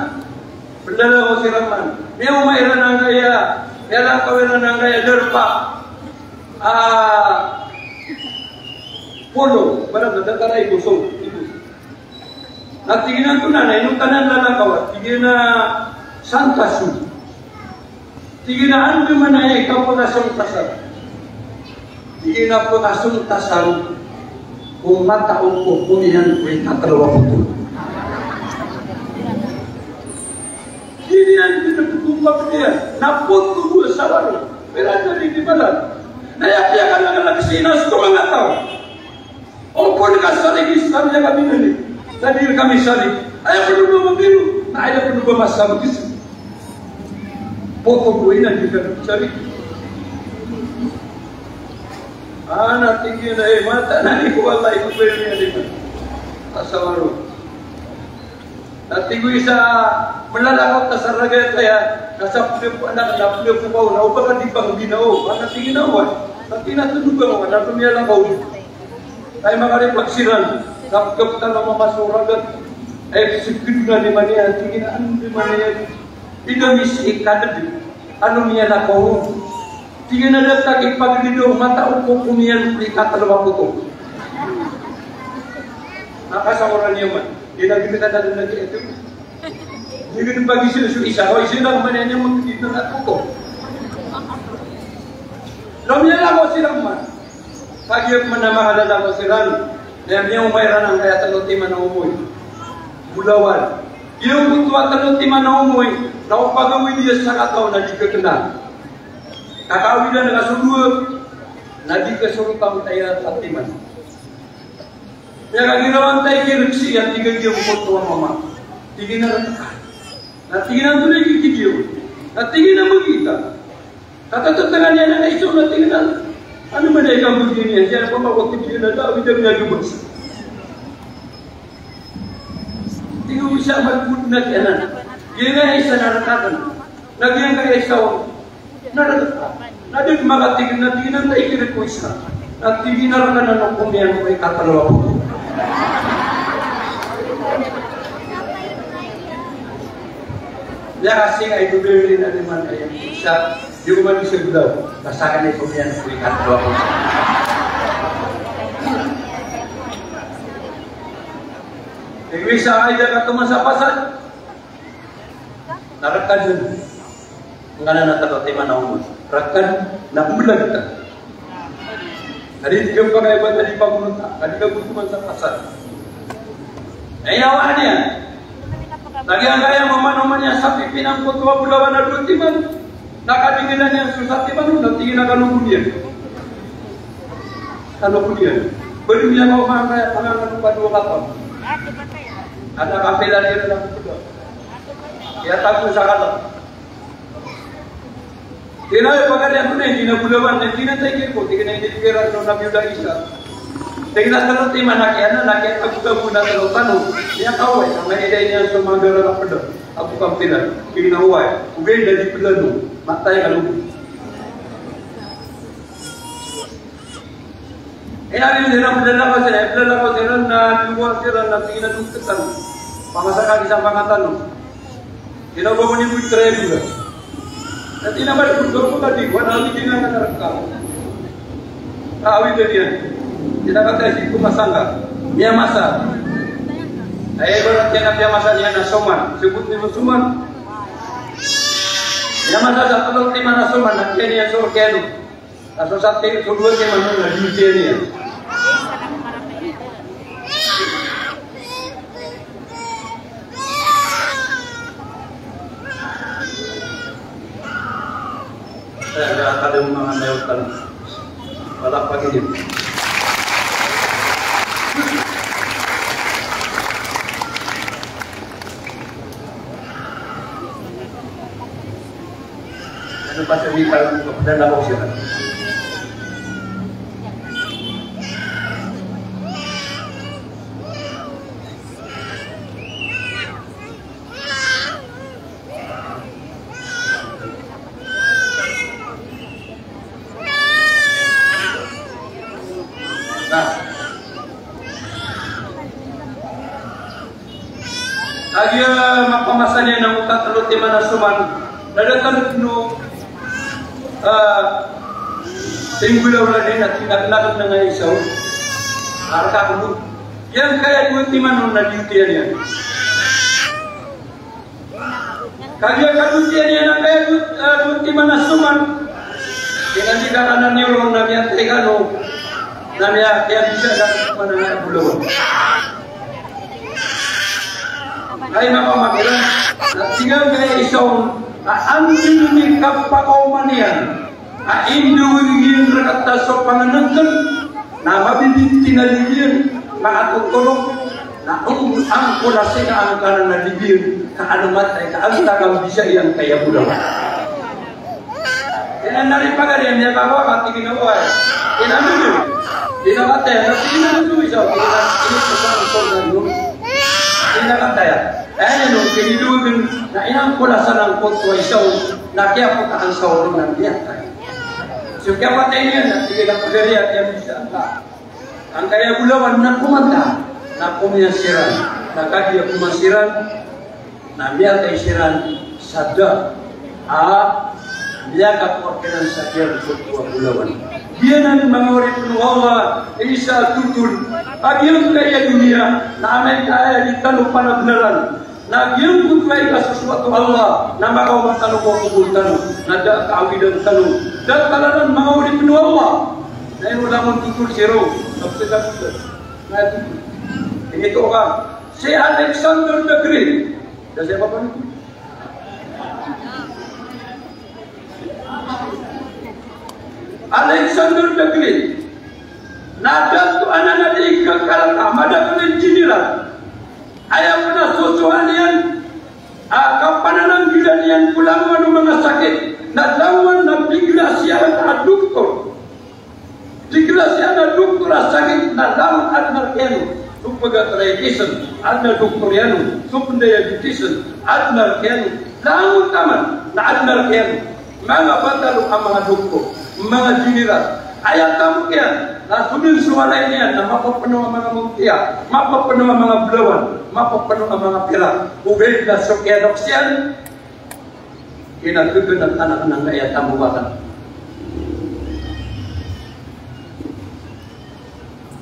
Pendala ko si Rahman. Miyaoma iran angkaya, miyalakaw iran angkaya darpa. Ah, polo, barang na datar a ibo, so, ibo. Na tig iyan a tonaa, na ino tanan lalakaw a, tig iyan a santaso. Tig iyan a andamanaya i kapakasontasan. Tig iyan a pakasontasan ko mata o ko komiyan ko ikatlo a poto. Tig iyan a tonaa, na poto bo sa waro. Pero anda di di balan. Na aya piyakalaglag sii na so manga taw. Opama ka sarig i sarig a kami nani. Sarig kami sarig. Aya pn o ba mabiro. Na aya pn o ba masabgis. Poto bo inan di ka sarig. Ana tig iyan a, eh, mata nani ko Allah iko ba iyan di ka. Asawaro. Na tig o isa, mlalakaw ta sa ragat aya, na sa pd ko anak, na pd ko kaw, na o ba ka di pangbinao, na tig iyan a oway. Na tig iyan a tondog ka, na pmiyalakaw. Ay makaripag siran, na pd ko tano mama so ragat. Ay psgd na di man iyan, tig iyan a anda man iyan. Ino misi kadb, ano miyalakaw. Tig iyan a da ta kipagddo, mata o ko komiyan ko ikatlo a poto. Na kasaoran iyan man. Di na gini ka tadn lagi ito. Di gini pag-iso-iso isa, o iso na kman iyan mangkito na toko. Lomiyalakaw siran man. Kagiya pman a makalalakaw siran, na miyaoma iran angkaya tlo timan a omoy. Bolawan. Giyoto a tlo timan a omoy, na o pagawid iyan sa kataw na di kakna. Kakawidan ka so dowa, na di kasorota o taya sa timan. Miyakagirawan ta i kirk sii a tig a giyangkoto a mama. Tig iyan a rk ka. Na tig iyan a antonaa i kikidiyo. Na tig iyan a mbgita. Katatatngan iyan a isa na tig iyan a, ano man i kambgi niyan, siya pamakotig iyan a da, awid a miyagabas. Tig o isa a malbod na kiyanan. Giyangkaya isa na rk akn. Na giyangkaya isa on. Na rk akn. Na di makatig, na tig iyan a antaa i kirk ko isa. Na tig iyan a rk anan o komiyan ko ikatlo a poto. Miyakasing a ito beri na di man aya isa. Di ko man isa bolaw. Basta ka na ito niyan, ito ikatlo a poto. Tig o isa a aya ka toman sa pasad. Na rk ka dn. Ngkanan a tlo timan a omoy. Rk ka dn, na mblad ka. Adi di ka pakaibat, adi pagonot ka, adi ka gotoman sa pasad. Aya wani iyan. Lagid angkaya mamanoman iyan sa pipinangkoto a bolawan a dowa timan. Na kadinganan iyan so satiman on, na tig iyan a kalogon iyan. Kalogon iyan. Bali niyan mawma angkaya pangangan o padowa kataw. Ada kapila niyan na pd. Iyatag on sa kataw. Tig iyan a, pagari antonaa i di na bolawan, na di na taykir ko, tig iyan a, di na taykir ko, na biyodaan isa. Tig iyan a tlo timan a kiyanan, na kiyatagotago na tlo tano. Miyakaway, na mailay niyan so manggarar a pd. Ago kampira, tig iyan a oway, ogaid na di plano, matay ka logod. Inari iran, plalakaw siran, plalakaw siran, na lowar siran, na tig iyan a dn ktano. Pangasa ka di sa pangatano. Tig iyan a ba ko ni buit triangular. Na tig iyan a ba ko ni buit triangular. Tig iyan a ba ko ni buit triangular. Awid iyan. Tig iyan a kataya si ko masangga. Miyamasa. Ay, ibarat iyan a miyamasa niyan a soman. Sabot niyo so soman. Miyamasa sa tlo timan a soman, na kiyanan iyan so rk iyan. Na so satiman, so dowa timan on na diyoti iyan. Saya ada manga mayotan. Wala pa gini. Ano pa sa wika ko, dala ko siya. Na kagiya mapamasa niyan angkoto a tlo timan a soman, na da tano, ah, tinggolaola niyan a tinagnagan na ngka isa on. Arka ko. Giyangkaya dowa timan on na diyoti iyan. Kagiya kadiyoti iyan angkaya dowa, ah, dowa timan a soman. Tig iyan a di ka kanan iyan on na miyatay kano. Na miya, miyabisa ka ko na bolawan. Ay, mapamasa iran. Na tig iyan a isa on, a antonaa i kapakaoma niyan a indowing iyan rkata so pangnngkn, na mabibinti na ligiyan, makatotolok, na angkola sii na angkanan a ligiyan, ka ano matay, ka antaa ka mbisa iyan kaya bolawan. Tig iyan a di pagari iyan, miyakawa ka, tig iyan a oway. Tig iyan a di, di na matay, na tig iyan a di, tig iyan a di, tig iyan a di, tig iyan a di, tig iyan a di, Aya niyan on kinidowagn, na aya angkola san angkoto a isa on, na kiyapotaan sa olo na miyatay. So kiyapatay niyan na tig iyan a pagari a kiyabisa ka. Angkaya bolawan na komanta, na komiya siran, na kagiya koma siran, na miyatay siran sa da a miyakakowa kiran sa giyangkoto a bolawan. Giyanan manga oripn o Allah, isa a totol a giyangkaya doniya na amay ka aya di tano panabnaran, na giyangkoto a ikasosoat o Allah na makaoma tano ko kobor tano, na da a kaawidan tano, da a taladan manga oripn o Allah. Na ino langon totol siro, na psika totol. Na ito, inito ka, si Alexander the Great. Da siapa pa nito? Alexander the Great. Na dato anan a di kakalka, madakl a general. Aya pn a sosoan iyan a kapanananggilaan iyan ko langowan o manga sakit, na langowan na digrasiyaan a doktor. Digrasiyaan a doktor a sakit na langon adn a rk iyan on so pag-arthritis, adn a doktor iyan on so pn-diabetes, adn a rk iyan on langon taman na adn a rk iyan on. Manga batalo a manga doktor, manga general. Aya tamok iyan na so dn so walay niyan na mapapno a manga mawtiya, mapapno a manga bolawan, mapapno a manga pirak. Ogaid na so kiyanok siyan, Ina kekena tanak nang kaya tambuwatan.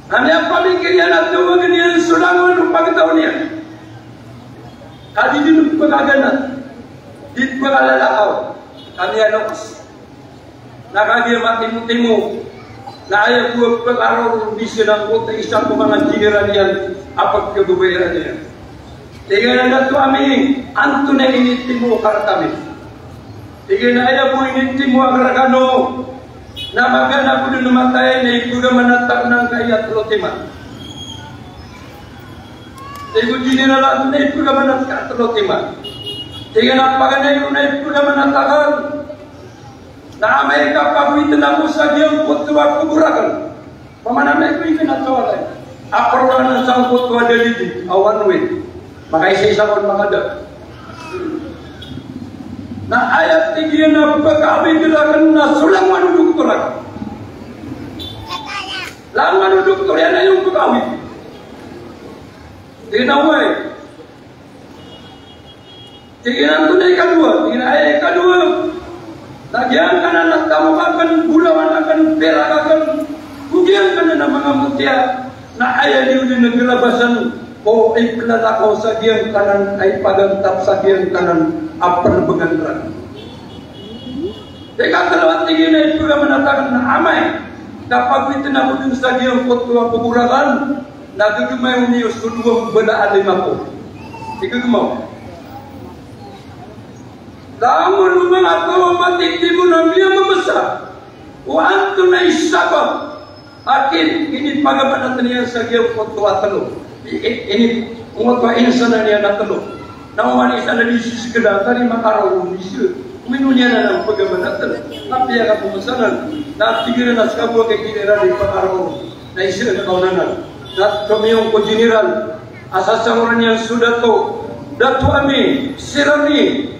Kami a pamikir iyan a tawag iyan so langon o pagtaw niyan. Ka di din pekaganat, di pekalalakaw, kami a loks. Na kagiya matimotimo, na aya bo a pekaroro di siran ko ta isa ko manga general iyan a pagkababayaan iyan. Tig iyan a, "Dato ami, antonaa i initimo ka rkami?" Tig iyan a, "Aya bo initimo akn rkano na maganad ako dn matay na ipagamanat akn angkaya tlo timan." Tig o general a, "Antonaa i ipagamanat ka tlo timan?" Tig iyan a, "Paganay ko na ipagamanat akn na amay ka pagowitn ako sa giyangkoto a kobor akn, Pamanamay ko ingd na tawalay. Aprolan sangkoto a dalil a one way. Makaisaisa kon makada. Na aya tig iyan a pkawid rakn na so langowan o doktor akn. Langowan o doktor iyan a aya pkawid. Tig iyan a oway. Tig iyan a antonaa i ikadowa, tig iyan a aya ikadowa na giyangkanan a tamok akn, bolawan akn, pirak akn, go giyangkanan a manga motiya, na aya niyo dn a galabasan ko iplalakaw sa giyangkanan a ipagantap sa giyangkanan a pnbngan rakn. Ikatlo a tig iyan a ipagamanat akn na amay ka pagowitn ako dn sa giyangkoto a kobor akn, na gagmayon iyo so dowa mbala a lima ko. Igagmaw. Langon o manga taw a matitimo na miyamamasa o antonaa i sabap a kinipagamanat iyan sa giyangkoto a tlo. I, i, ini, ngoto a insan iyan a tlo. Na oman i isa na di siskeda, tari makarao, di si, mino niyan anan pagamanat. Apiya ka pamasanan. Na tig iran a ska bo a kay general i pakarao. Na isa na kaonanan. Na tomiyong ko general. Asa sa oran iyan so dato. Dato ami, sir ami.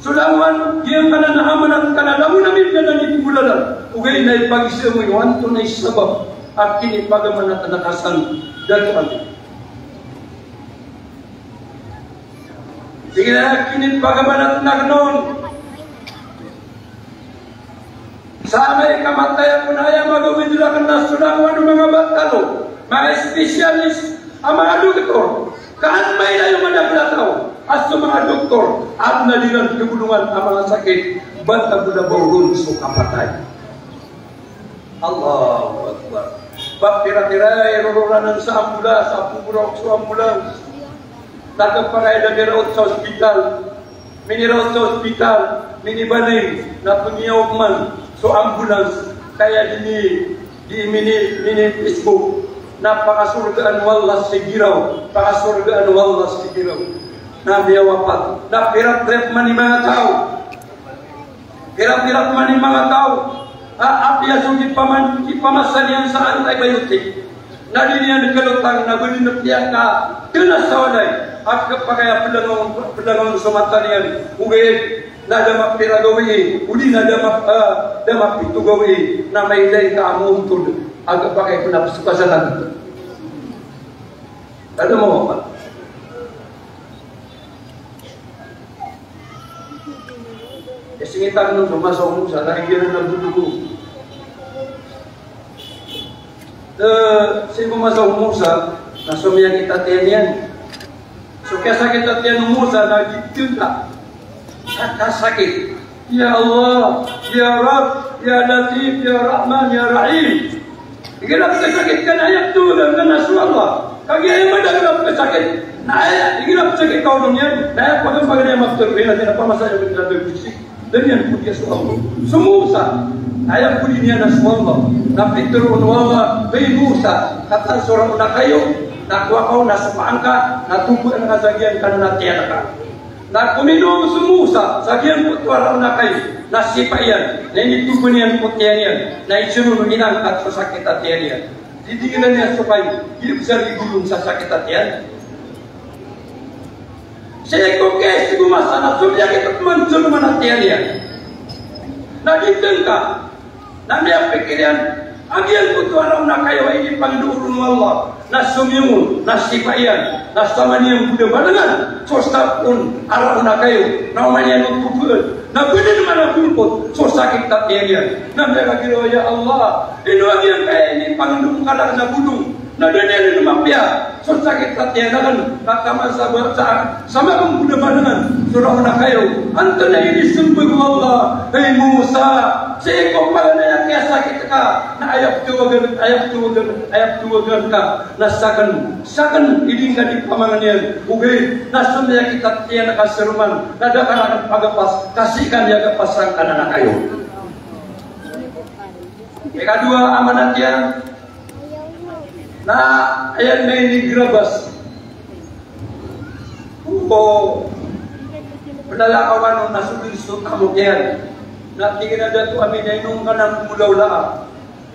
So langowan, giyangkanan a amanat ka na langon ami dn anan i pnggolalan. Ogaid na ipagisa mo iyo antonaa i sabap a kinipagamanat na kasan, dato ami. Tig iyan a kinipagamanat na knon. Sa amay ka matay ako na aya magawid rakn na so langowan o manga batalo, manga espesyalis a manga doktor. Ka an mailay o madakl a taw a so manga doktor, adn a di ran kabolongan a manga sakit, banta bo na ba oron so kapatay. Allahu Akbar. Ba pira-pira i roro ranan sa ambulans, sa pogorok so ambulans. Taga pakay da miraot sa ospital. Miniraot sa ospital, minibaling, na pngiyaw man so ambulans, kaya dini, di mini, mini Facebook, na pakasorgaan o Allah si Giraw, pakasorgaan o Allah si Giraw. Na miyawapat, na pirak-pirak man i manga taw. Pirak-pirak man i manga taw. A, apiya so kipaman, kipamasa niyan sa antibiotic. Na di niyan kalotang na ba di na piyakatena sa walay a kapakay a plangaw, plangaw so mata niyan. Ogaid na da mapiragawii, odi na da map-, ah, da mapitogawii, na mailay ka a montod a kapakay pnapsokasanan. Ada mo? Sii ngitano so masa o Musa, na igira na godogo. Eh, sii ko masa o Musa, na so miyakit a tiyan iyan. So kiyasakit a tiyan o Musa, na giteng ka. Sakasakit. Ya Allah, ya Rabb, ya Latif, ya Rahman, ya Rahim. Igira pkasakit ka na aya ptowagan ka na so Allah. Kagiya aya madakl a pkasakit na aya, igira pkasakit ka o doniya, na aya pagambag iyan a maptoro iyan na pamasa iyan a bnabay ko sii. Da niyan podiya so Allah. So Musa, na aya podi niyan na so Allah. Na pitharo o Allah, hay Musa, kataan so raon a kayo, na kowa ka on na sopaan ka, na tobaan ka sa giyangkanan a tiyan ka. Na kominom so Musa sa giyangkoto a raon a kayo, na sipa iyan, na initoba niyan ko tiyan iyan, na isoron o inangkat so sakit a tiyan iyan. Didigilan iyan so kayo, di bsar i golong sa sakit a tiyan. Sii ko kiyasii ko masa na so miyakit a pman so loman a tiyan iyan. Na giteng ka, na miyapikir iyan a giyangkoto a raon a kayo a inipangndao ron o Allah, na somiyong on, na sipa iyan, na saman iyan bo da madangan so sap on a raon a kayo, na oman iyan on tobaan, na bnar man a gompot so sakit a tiyan iyan. Na miyakagiraw a, ya Allah, ino a giyangkaya inipangndao ngka rakn a bolong, na da niyan on mapiya so sakit a tiyan akn, na taman sa ba, sa, saman akn bo da madangan so raon a kayo. Antonaa i inismbag o Allah, hay Musa, sii ko paganay a kiyasakit ka na aya ptowagan, aya ptowagan, aya ptowagan ka na sakn, sakn i di ngka di pamangnin iyan. Ogaid na so miyakit a tiyan ka sa roman na da ka rakn pagapas, ka sii ka miyagapas sangkanan a kayo. Ikadowa a amanat iyan, na aya na inigrabas o plalakawan on na so dn so tamok iyan. Na tig iyan a dato ami, na ino ngka nan ko molaola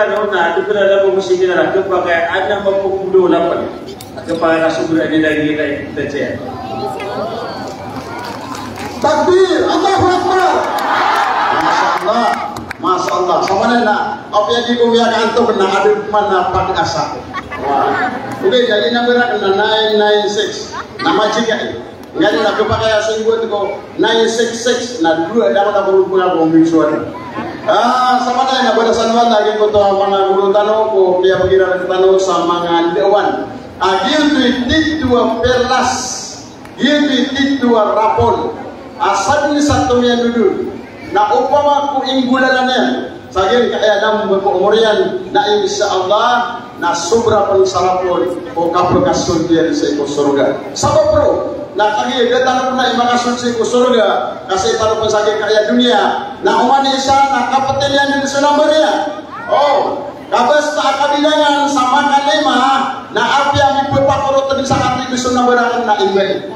rkano na di pn lalago ko seminar a khapakay a adn a mapopolo lapn. Khapakay a sobra a di lagid a iptatiya. Takbir! Allahu Akbar! Masha Allah. Masha Allah. Samanaya na apiya di ko miyakaantok na adn man a pag-asa. Wa. Ogaid na aya number akn na nine nine six. Na magic aya. Nganin na khapakay a simbot ko nine six six na dowa, da ako na ko roo ko mutual. Ah, samanaya na balasan o Allah giyangkoto a manga guro tano ko kiyapagiraran tano sa manga ndawan. Ah, giyoto i titho a perlas, giyoto i titho a rapol a sadn sa tomiyanodon na opama ko inggolalan iyan sa giyangkaya a lamba ko omor iyan, na insha Allah na sobra pn sa rapol o kapkasold iyan sii ko sorga. Sabap roo na kagiya da tano pn i makasold sii ko sorga, ka sii tano pn sa giyangkaya doniya, na oman i isa na kaptin iyan dn so number iyan. O, ka basta a kabilangan sa makalima, na apiya mipapakorotan sa katig so number akn na imba.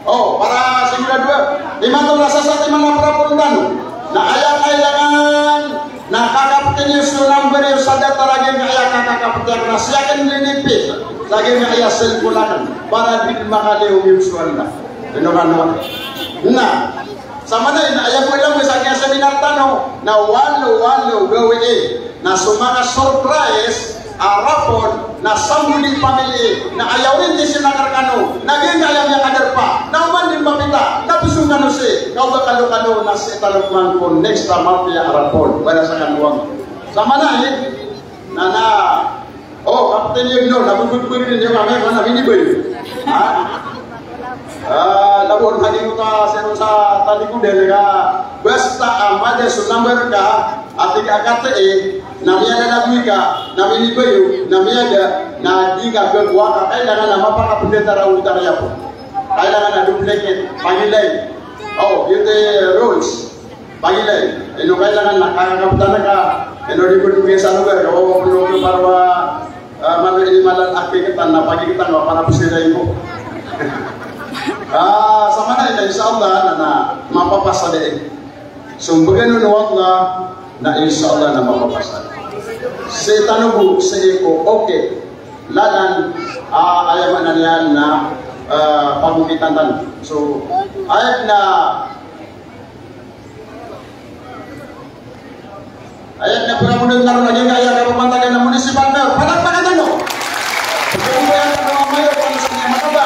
O, para sigurado a. Imanto na sasat iman a para porotan. Na aya kailangan na kakaptin iyo so number iyo sa datar a giyangkaya kakaptin akn na sii akn linipit sa giyangkaya cellphone akn. Para di makaliyo iyo so anda. Ino kano? Na, samanaya na aya bo ilang sa giyangkaya seminar tano na walo, walo gawii. Na so manga surprise a rapol na sambodi pamilii, na aya orientation akn rkano na giyangkaya miyakadarpa, na oman dn mapita na pzong kano sii, ka oba kalokalo na sii tano pman ko next a mapiya a rapol. Balasan kano. Samanaya na, na, o, kaptin iyo dn, na bubudbud iyo kami, na miniba iyo. Ha? Ah, labo na di ko ta sero sa tali ko dele ka. Basta a mada so number ka, a tig a katii, na miyada na gowii ka, na miniba iyo, na miyada, na di ka gagawa ka, kailangan na mapakapndatar a otar iyan bo. Kailangan na duplicate, pagilay. O, giyoto i rules. Pagilay, ino kailangan na kakaptan ka, ino di ko dogay sa lugar, o, ino ko para wa, ah, mano ini malan akiktan na pagiktan wa para psiray ko. Ah, samanaya na insha Allah na, na mapapasa dn. So mbgan o Allah na insha Allah na mapapasa. Sii tano bo, sii ko, okay. Lalan, ah, aya maana niyan na, ah, pagokitan tano. So, aya na Aya na pramodon tano lagid aya kapamantagan a municipal mayor. Palakpakan tano. Pagkababayaan tano a mayor, tano sa niyan, mata ba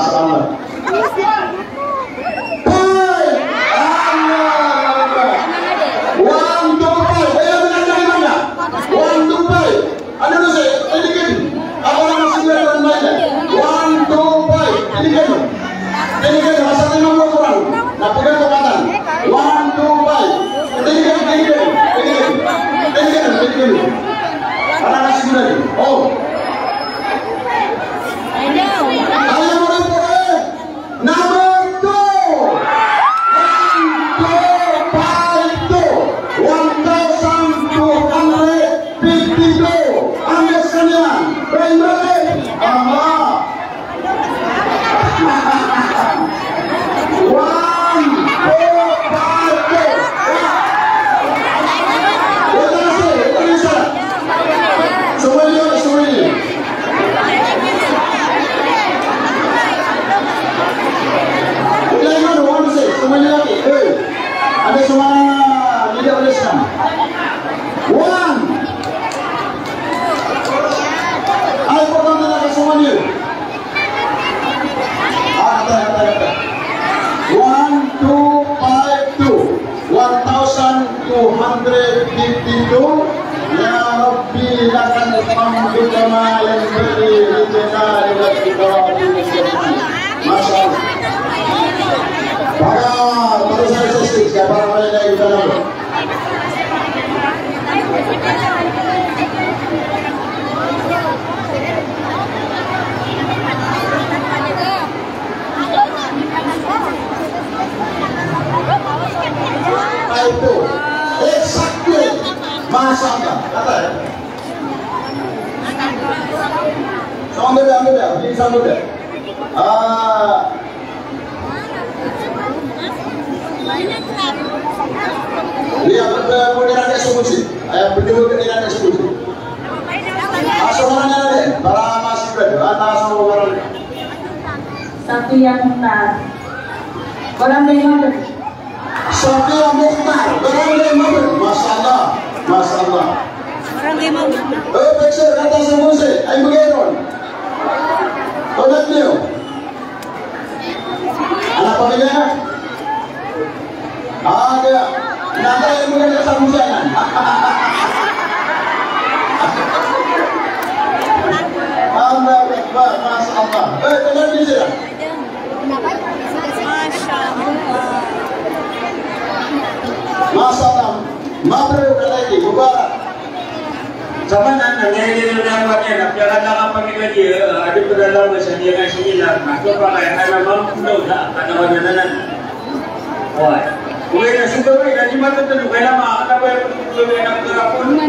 Five! Allahu Akbar! One, two, five! Ayo, ayo, ayo, ayo! One, two, five! Ano na sir? Tinikin! Ako na mas sila ng mali. One, two, five! Tinikin! Tinikin! Masa ko yung mga kurang. Napigan ko katan. One, two, five! Tinikin! Tinikin! Tinikin! Tinikin! Tinikin! Ano na sila? Oh! Alam mo rin po eh! Number two! One, two, five, two! One thousand two hundred fifty-two! Ang gusto niya, Raymond! Aha! One, two, five, two! Ito na siya, ito na siya! Sumali, sumali! Wala man, one six, sumali lagi. Hey. Ada sumali, hindi ulit na. One. Ay, importante na ka sumali. Ah, ata, ata, ata. One, two, five, two. One thousand two hundred fifty-two. Ya Rabbi, lakal hamdu kama yanbaghi li jalali wajhika wa azimi sultanik. Masha Allah. Para, para sa stage, para malinaw yung tanong. Ito. Exactly. Masha Allah. Kata, eh? Sa anda ba, anda ba? Di sa anda ba? Ah. Iya, pwede, pwede na sa kunsi. Ay, pwede, pwede na sa kunsi. Aso mana na rin? Para mas pwede. Ano aso mana na rin? Safiya Mukhtar. Barangay Mabel. Safiya Mukhtar. Barangay Mabel. Masha Allah. Masha Allah. Barangay Mabel. Eh, picture, kata sa kunsi. Ay, magay ron. Tulad niyo. Anak pamilya? Ah, kaya, natay mo na sa musyanan. Allahu Akbar, Masha Allah. Eh, tagal din sila. Masha Allah. Mabruk alaiki, mubarak. Saman na, na, na, na, na, na, na, na, piyakadanga pamilya, eh, adi padalam sa niya nga sinilang, na, so, pakay, ana, mampuno, na, kanawan na, na, na. Oy. Uy, na, suga, uy, na, di matutunog, kaya lama, ana, ba, yung pagtutuloy, na, pagkakapon?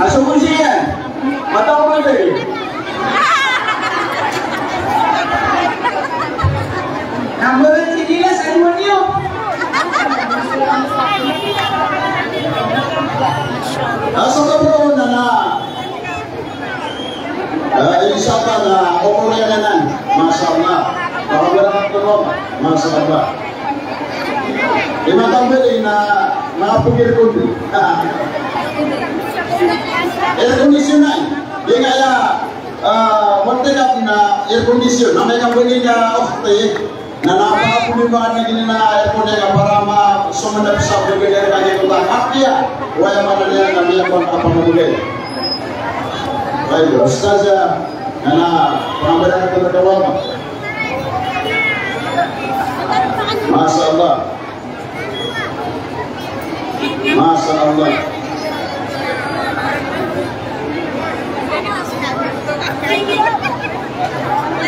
Aso ko siya. Mataw ko, eh. Number three nila sa duwan niyo. Ah, so, bro, na, na. Ah, inshallah na, umur yan na, na. Masha Allah. Baka wala ka tulog. Masha Allah. Imatang bali na, na pagkirkundi. Air condition na. Di kaya, ah, muntikap na air condition. Na may kambali na, oh, te. Na napakapulimbangan na gini na aircon na para ma-, sumanap sa pagkakita niya ko ba? Apiya, wala man na niya kami ang pagkapamagulay. Baik, Ustazah, na na, pangabala ka pagkawal. Masha Allah. Masha Allah.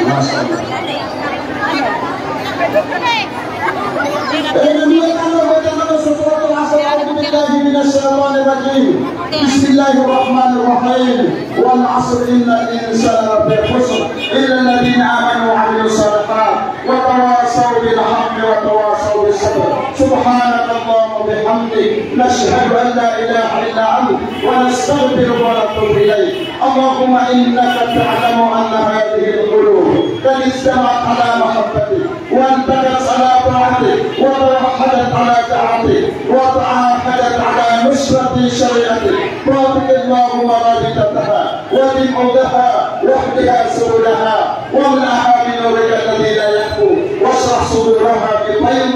Masha Allah. Ayun na, Suratul Asr, a'udhu billahi minash shaitanir rajim. Bismillahir rahmanir rahim. Wal asr, innal insana lafi khusr. Illa alladhina amanu wa amilus salihat. وتواصوا بالحق وتواصوا بالصبر. سبحانك اللهم وبحمدك، نشهد أن لا إله إلا أنت، ونستغفرك ونتوب إليك. اللهم إنك تعلم أن هذه القلوب قد اجتمعت على محبتك، والتقت على طاعتك، وتوحدت على طاعتك، وتعاهدت على نصرة شريعتك. بارك اللهم رابطتها، ودم عقدها، واهدها سبلها، واملأ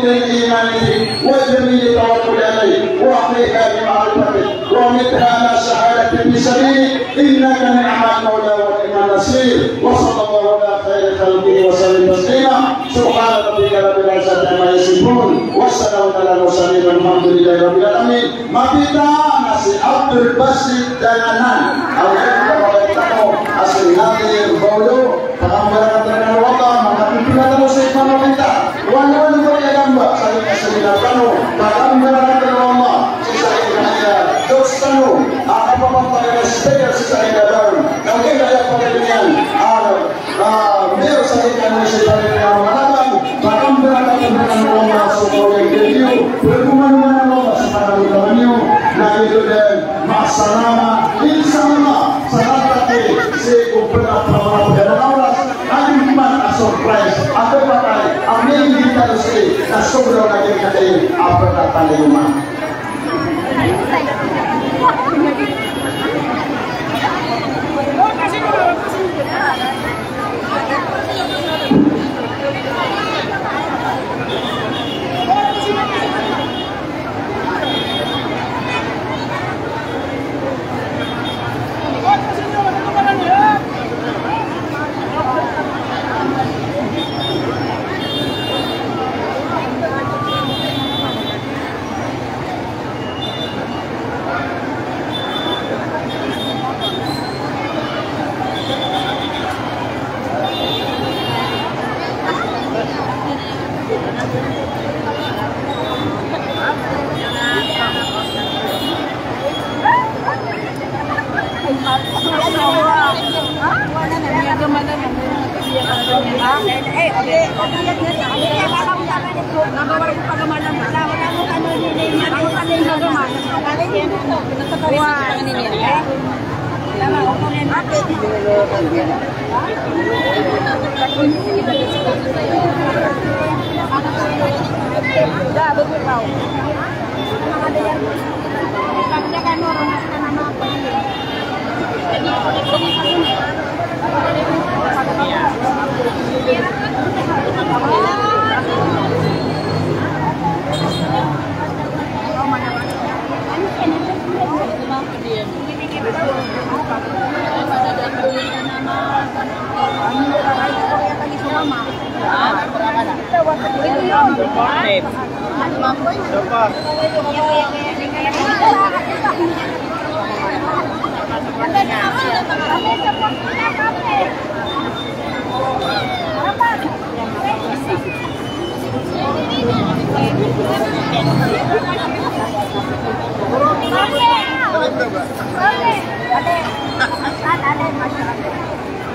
من إيمانه وجميل التوكل عليه وأحيها بمعرفته وأمتها على شهادته في سبيله إنك نعم المولى ونعم النصير. وصلى الله على خير خلقه وسلم تسليما. سبحان ربك رب العزة عما يصفون. وسلام على المرسلين والحمد لله رب العالمين. Mapita na si Abdul Basit Danganan. Aw, aya kapatay tano a si Nadir Baulo. Pakambarakatan tano o Allah, makapipila tano sa ipamamita. Wala, wala, wala, aya gamba sa ipaseminar tano. Pakambarakatan tano o Allah, sii sa ipamamita. Dos tano a kapapantay na speaker sii sa ipamamita. Na aya kapatay niyan a Ah, mayor sa ikanan sa ipamamita, pakambarakatan tano o Allah so kaolay niyo, pagomanoman o Allah so kaolay niyo, na ito den masalama, insha Allah, sa datar sii ko pagpapaganawas, a di man a surprise, a kapatay, a miyanggitan sii, na sobra na kiyakatay, a pagpapaganawas.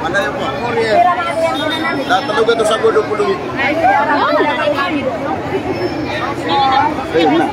Mana ya, Pak? Na telo gatos ago dowa polo. Ayun na.